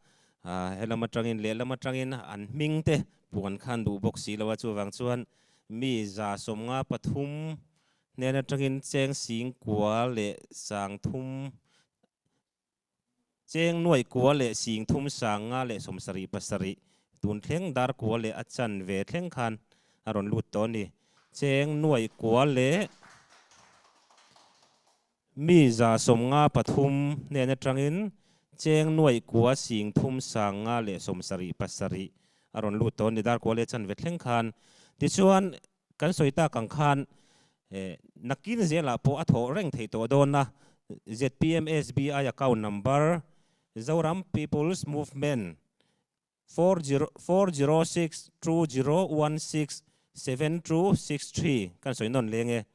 helam atangin lehlam atangin an hming te puan khan duh bawk si lo a, chuvang chuan mi 153 hnen atangin cheng sing kua leh sang thum Cheng nuaih kua leh sing thum sang nga leh 77 tun thleng dar kua leh a chan ve thleng khan a rawn lut tawh a ni. Cheng nuaih kua leh mi 153 hnen atangin cheng nuaih kua sing thum sang nga leh 77 a rawn lut tawh a ni dar kua leh a chan ve thleng khan. Tichuan kan sawi tak ang khan nakin zelah pawh a thawh reng theih tawh dawn a, zpm SBI account number Zoram People's Movement 4 4 0 6 2 0 1 6 7 2 6 3 kan sawi nawn leng e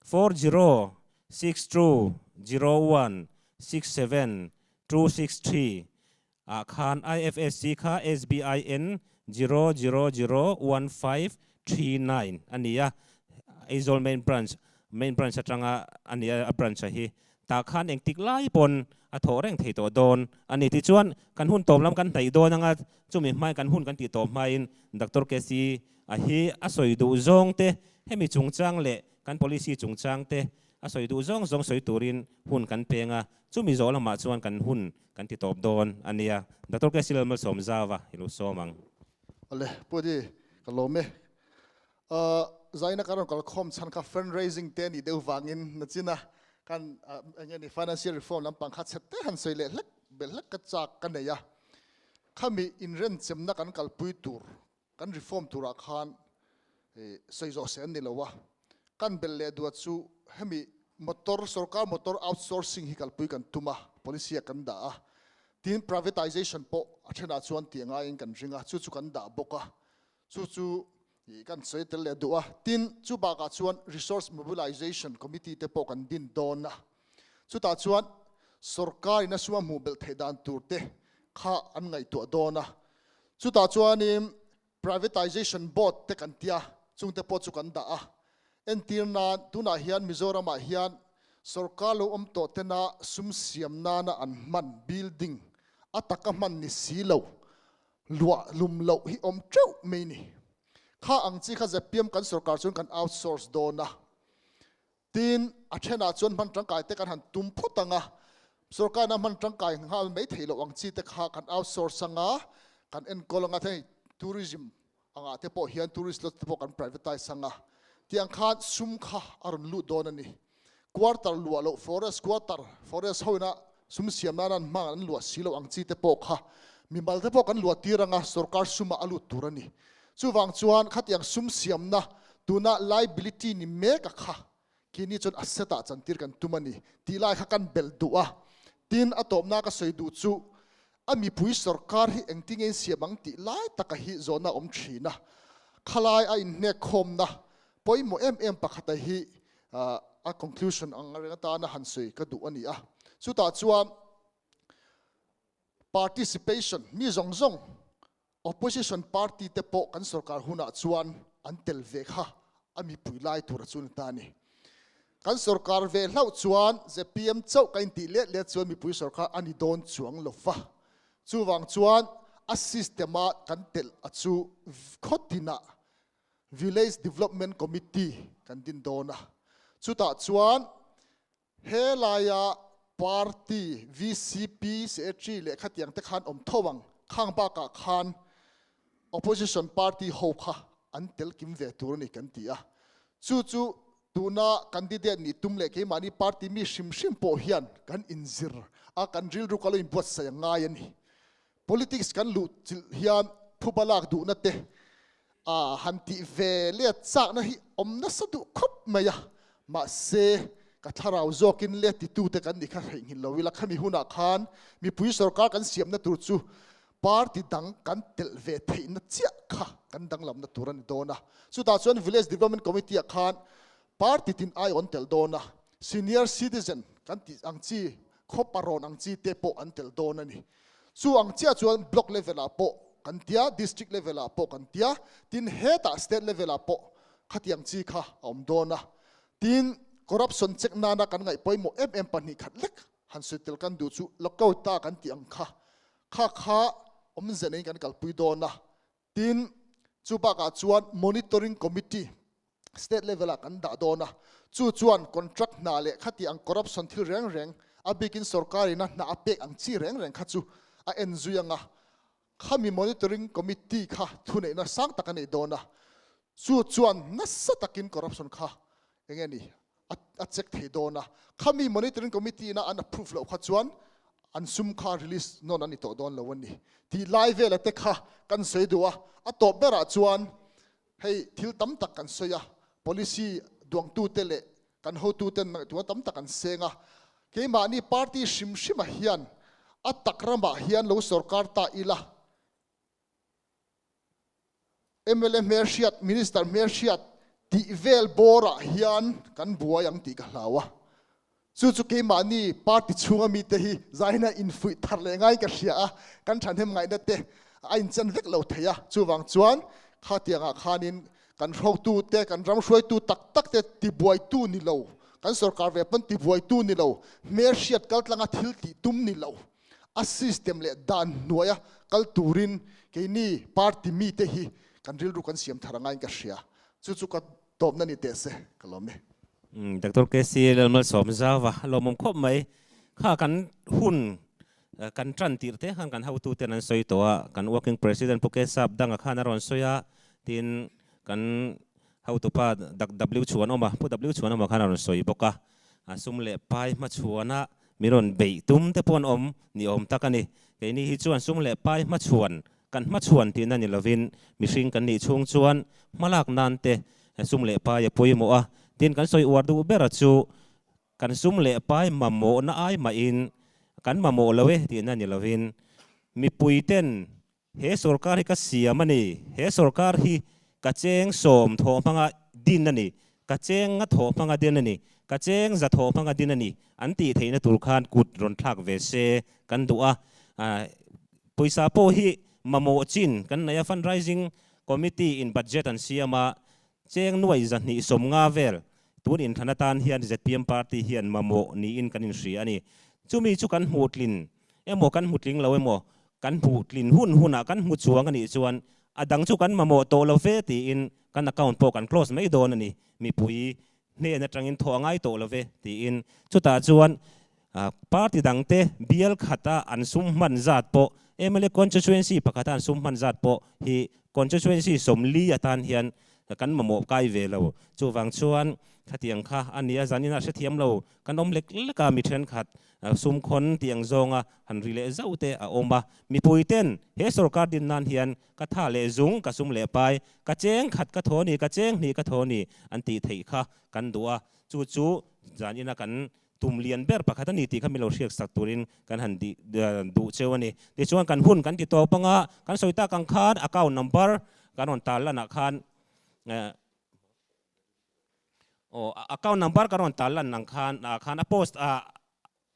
4 0 6 2 0 1 6 7 2 6 3 ah khan IFSC kha SBIN 0001539 a ni a, Aizawl Main Branch, Main Branch atanga a ni a, a branch a hi. Tah khan engtik lai pawn a thawh reng thei tawh dawn a ni. Tichuan, kan hun tawp lam kan hnaih dawn anga chumi hmain kan hun kan tih tawp hmain Doctor KC a hi a sawi duh zawng te, hemi chungchang leh kan policy chungchang te a sawi duh zawng zawng sawi turin hun kan peng a, chumi zawh lamah chuan kan hun kan ti tawp dawn a nia. Doctor KC Lalmalsawm Zauva i lo sawm ang. Awle, Pu Adi, ka lawm e. Zaina kan rawn kal khawm chhan kha fundraising te nih deuh vangin nachina kan eng nge ni financial reform lampang kha chhet te han sawi leh hlek belh hlek ka chak ka nei a. Khami inrenchemna kan kalpui tur kan reform turah khan sawi zawh se an ni lo a. Kan belh leh duat chu hemi motor sorkar motor outsourcing hi kalpui kan tum a, policy ah kan dah a. Tin privatization pawh a thenah chuan tih angaiin kan ring a, chu chu kan dah bawk a. Chu chu kan sawi tel leh duh a, tin chu bakah chuan Resource Mobilization Committee te pawh kan din dawn a, chutah chuan sorkar in a suma hmuh belh theih dan tur te kha an ngaihtuah dawn a, chutah chuanin Privatization Board te kan tia chung te pawh chu kan dah a, entir nan tunah hian Mizoramah hian sorkar lo awm tawh tena sum siam nana an hman building a taka hman ni si lo Luah lum loh hi awm teuh mai ni. Kha ang chi kha ZPM kan sorkar chuan kan outsource dawn a. Tin, a thenah chuan hman tangkai te kan han tum phawt ang a, sorkarna hman tangkai nghal mai theih loh ang chi te kha kan outsource ang a, kan enkawl ang a, hei tourism angah te pawh hian tourist lodge te pawh kan privatize ang a, tiang khan sum kha a rawn lut dawn a ni. Quarter luah loh forest quarter, forest ho ina sum siam nan an hmang an luah si loh ang chi te pawh kha mimal te pawh kan luah tir anga sorkar sumah a lut tur a ni. Chuvang chuan khatiang sum siamna tuna liability ni mek a kha kini chuan asset ah chantir kan tum a ni tih lai kha kan belh duh a. Tin, a tawpna ka sawi duh chu a mipui sorkar hi engtinge in siam ang tih lai taka hi zawhna awm thin a. Khalai a inhnek khawmna pawimawh em em pakhata hi a conclusion ang reng atana han sawi ka duh a ni a. Chutah chuan participation mi zawng zawng opposition party te pawh kan sorkar hunah chuan an tel ve kha a mipui lai tur a chu ni ta a ni. Kan sorkar ve hlauh chuan zpm chauh ka intih let let chuan mipui sorkar a ni dawn chuang lo va. Chuvang chuan a system a kan telh a chu khawtinah Village Development Committee kan din dawn a, chutah chuan helaia party VCP, Secretary leh khatiang te khan awm tho ang, khang bakah khan Opposition party ho kha an tel kim ve tur a ni kan ti a, chu chu tuna candidate nih tum leh keimahni party mi hrim hrim pawh hian kan inzir a, kan rilru ka lo inbuatsaih a ngai a ni. Politics kan luh chilh hian phuba lak duhna te a han tih ve let chakna hi awm nasa duh khawp mai a, mahse ka thlarau zawkin let titute kan nih kha hreihngilh lo ila, khami hunah khan mipui sorkar kan siamna tur chu party dang kan telh ve theihna chiah kha kan danglamna tur a ni dawn a. Chutah chuan Village Development Committee ah khan party tin ai awn telh dawn a, senior citizen kan tih ang chi, khaw parawn ang chi te pawh an telh dawn a ni. Chu ang chiah chuan block level ah pawh kan tia, district level ah pawh kan tia, tin hetah state level ah pawh khatiang chi kha a awm dawn a. Tin, corruption check nana kan ngaih pawimawh em em 2 khat lek han sawi tel kan duh chu lockout-a kan tih ang kha, kha kha awmze neiin kan kalpui dawn a. Tin, chu bakah chuan monitoring committee state level ah kan dah dawn a, chu chuan contract hna leh khati ang corruption thil reng reng, a bikin sorkar ina hna a pek ang chi reng reng kha chu a en zui ang a, khami monitoring committee kha thuneihna sang tak a nei dawn a, chu chuan nasa takin corruption kha enge ni a check thei dawn a, khami monitoring committee ina an approve loh kha chuan an sum kha release nawn a ni tawh dawn lo a ni tih lai vela te kha kan sawi duh a, a tawp berah chuan Hei thil tam tak kan sawi a, policy duangtute leh kan hotuten ngaihtuahna tam tak an seng a, keimahni party hrim hrimah hian a tak ramah hian lo sorkar ta ila, mla hmelhriat, minister hmelhriat tih vel bawrah hian kan buai ang tih ka hlau a. Chu chu keimahni party chhunga mite hi zaina infuih thar leh ngai ka hria a, kan thahnem ngaihna te a inchen vek lo thei a. Chuvang chuan khatiangah khanin kan hrotu te, kan ram hruaitu tak tak te tibuaitu ni lo, Kan sorkar ve pawn tibuaitu ni lo, hmelhriat kaltlanga thil tih tum ni lo, a system leh dan hnuaia kal turin keini party mite hi kan rilru kan siam thar angain ka hria. Chu chu ka tawpna ni teh se, ka lawm e. Doctor KC Lalmalsawmzauva lawmawm khawp mai. Kha kan hun kan tan tirh te khan kan hotuten an sawi tawh a, kan working president Pu Kesap danga khan a rawn sawi a, tin kan hotupa W Chhuanawma, Pu W Chhuanawma khan a rawn sawi bawk a, a sum leh pai hmachhuana mi rawn beih tum te pawh an awm ni awm tak a ni. Keini hi chuan sum leh pai hmachhuan kan hmachhuan tihna ni lovin mihring kan nih chhung chuan hmalak nan te sum leh pai a pawimawh a, tin kan sawi uar duh bera chu Kan sum leh pai mamawhna ai mahin kan mamawh lo e tihna ni lovin mipuiten he sorkar hi ka siam a ni, he sorkar hi ka cheng sawm thawh hmanga din a ni, ka cheng nga thawh hmanga din a ni, ka cheng za thawh hmanga din a ni an tih theihna tur khan kut rawn thlak ve se kan duh a. Pawisa pawh hi mamawh chin kan nei a, fundraising committee in budget an siam a, Cheng nuai 250 vel tun inthlan atan hian zpm party hian mamawh niin kan inhria a ni. Chumi chu kan hmuh tlin emaw kan hmu tling lo emaw kan hmuh tlin hun hunah kan hmu chuang a nih chuan a dang chu kan mamawh tawh lo ve tiin kan account pawh kan close mai dawn a ni. Mipui hnen atangin thawh a ngai tawh lo ve tiin chutah chuan Party dangte bial khata an sum hman zat pawh mla constituency pakhata an sum hman zat pawh hi constituency 40 atan hian kan mamawh kai ve lo. Chuvang chuan khatiang kha a nia zanin a hrethiam lo kan awm lek lek a mi thenkhat sum khawn tiang zawnga han ri leh zauh te a awm a. Mipui ten he sorkar din nan hian ka tha leh zung ka sum leh pai ka cheng khat ka thaw ni ka cheng hnih ka thaw ni an tih theih kha kan duh a. Chu chu zanina kan Tum lian ber pakhat a ni tih kha min lo hriak sak turin kan han dih duh cheu a ni. Tichuan kan hun kan ti tawp anga kan sawi tak ang khan account number kan rawn tar lanah khan aw account number kan rawn tar lan ang khan ah khan a post ah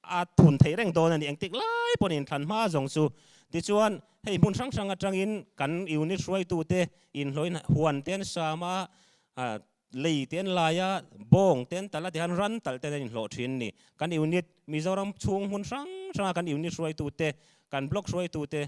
a thun theih reng dawn a ni engtik lai pawhin inthlan hma zawng chu. Tichuan hei hmun hrang hrang atangin kan unit hruaitute inhlawhin huan te an sam a Lei te an lai a, bawng te an talh a tihian ran talh te an inhlawh thin a ni. Kan unit Mizoram chhung hmun hrang hranga kan unit hruaitute, kan block hruaitute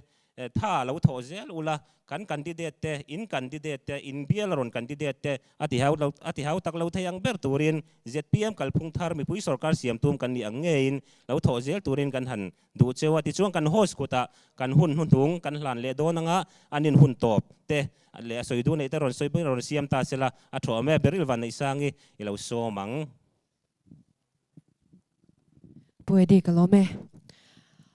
tha lo thawh zel ula, kan candidate te, in candidate te, in bial rawn candidate te a ti hau lo a ti hau tak lo thei ang ber turin zpm kalphung thar mipui sorkar siam tum kan nih ang ngeiin lo thawh zel turin kan han Duh cheu a, tichuan kan host kutah kan hun hnuhnung kan hlan leh dawn anga an in hun tawp te leh a sawi duh neih te rawn sawi rawn siam ta sela a thaw awm e, Beryl Vanneihsangi i lo sawm ang. Pu Eddie ka lawm e.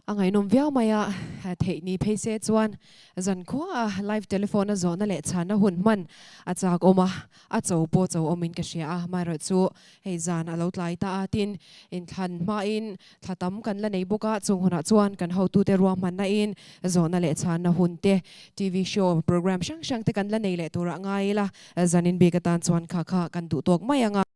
A ngaihnawm viau mai a, theih ni phei se chuan zankhua a live telephone a zawhna leh chhanna hun hman a chak awm a, a cho pawh cho awmin ka hria a, amaherawh chu hei zan a lo tlai ta a, tin inthlan hmain Thla tam kan la nei bawk a, chung hunah chuan kan hotute ruahmanna in zawhna leh chhanna hun te, TV show, program hrang hrang te kan la nei leh turah ngai ila, zanin bik atan chuan kha kha kan duh tawk mai ang a.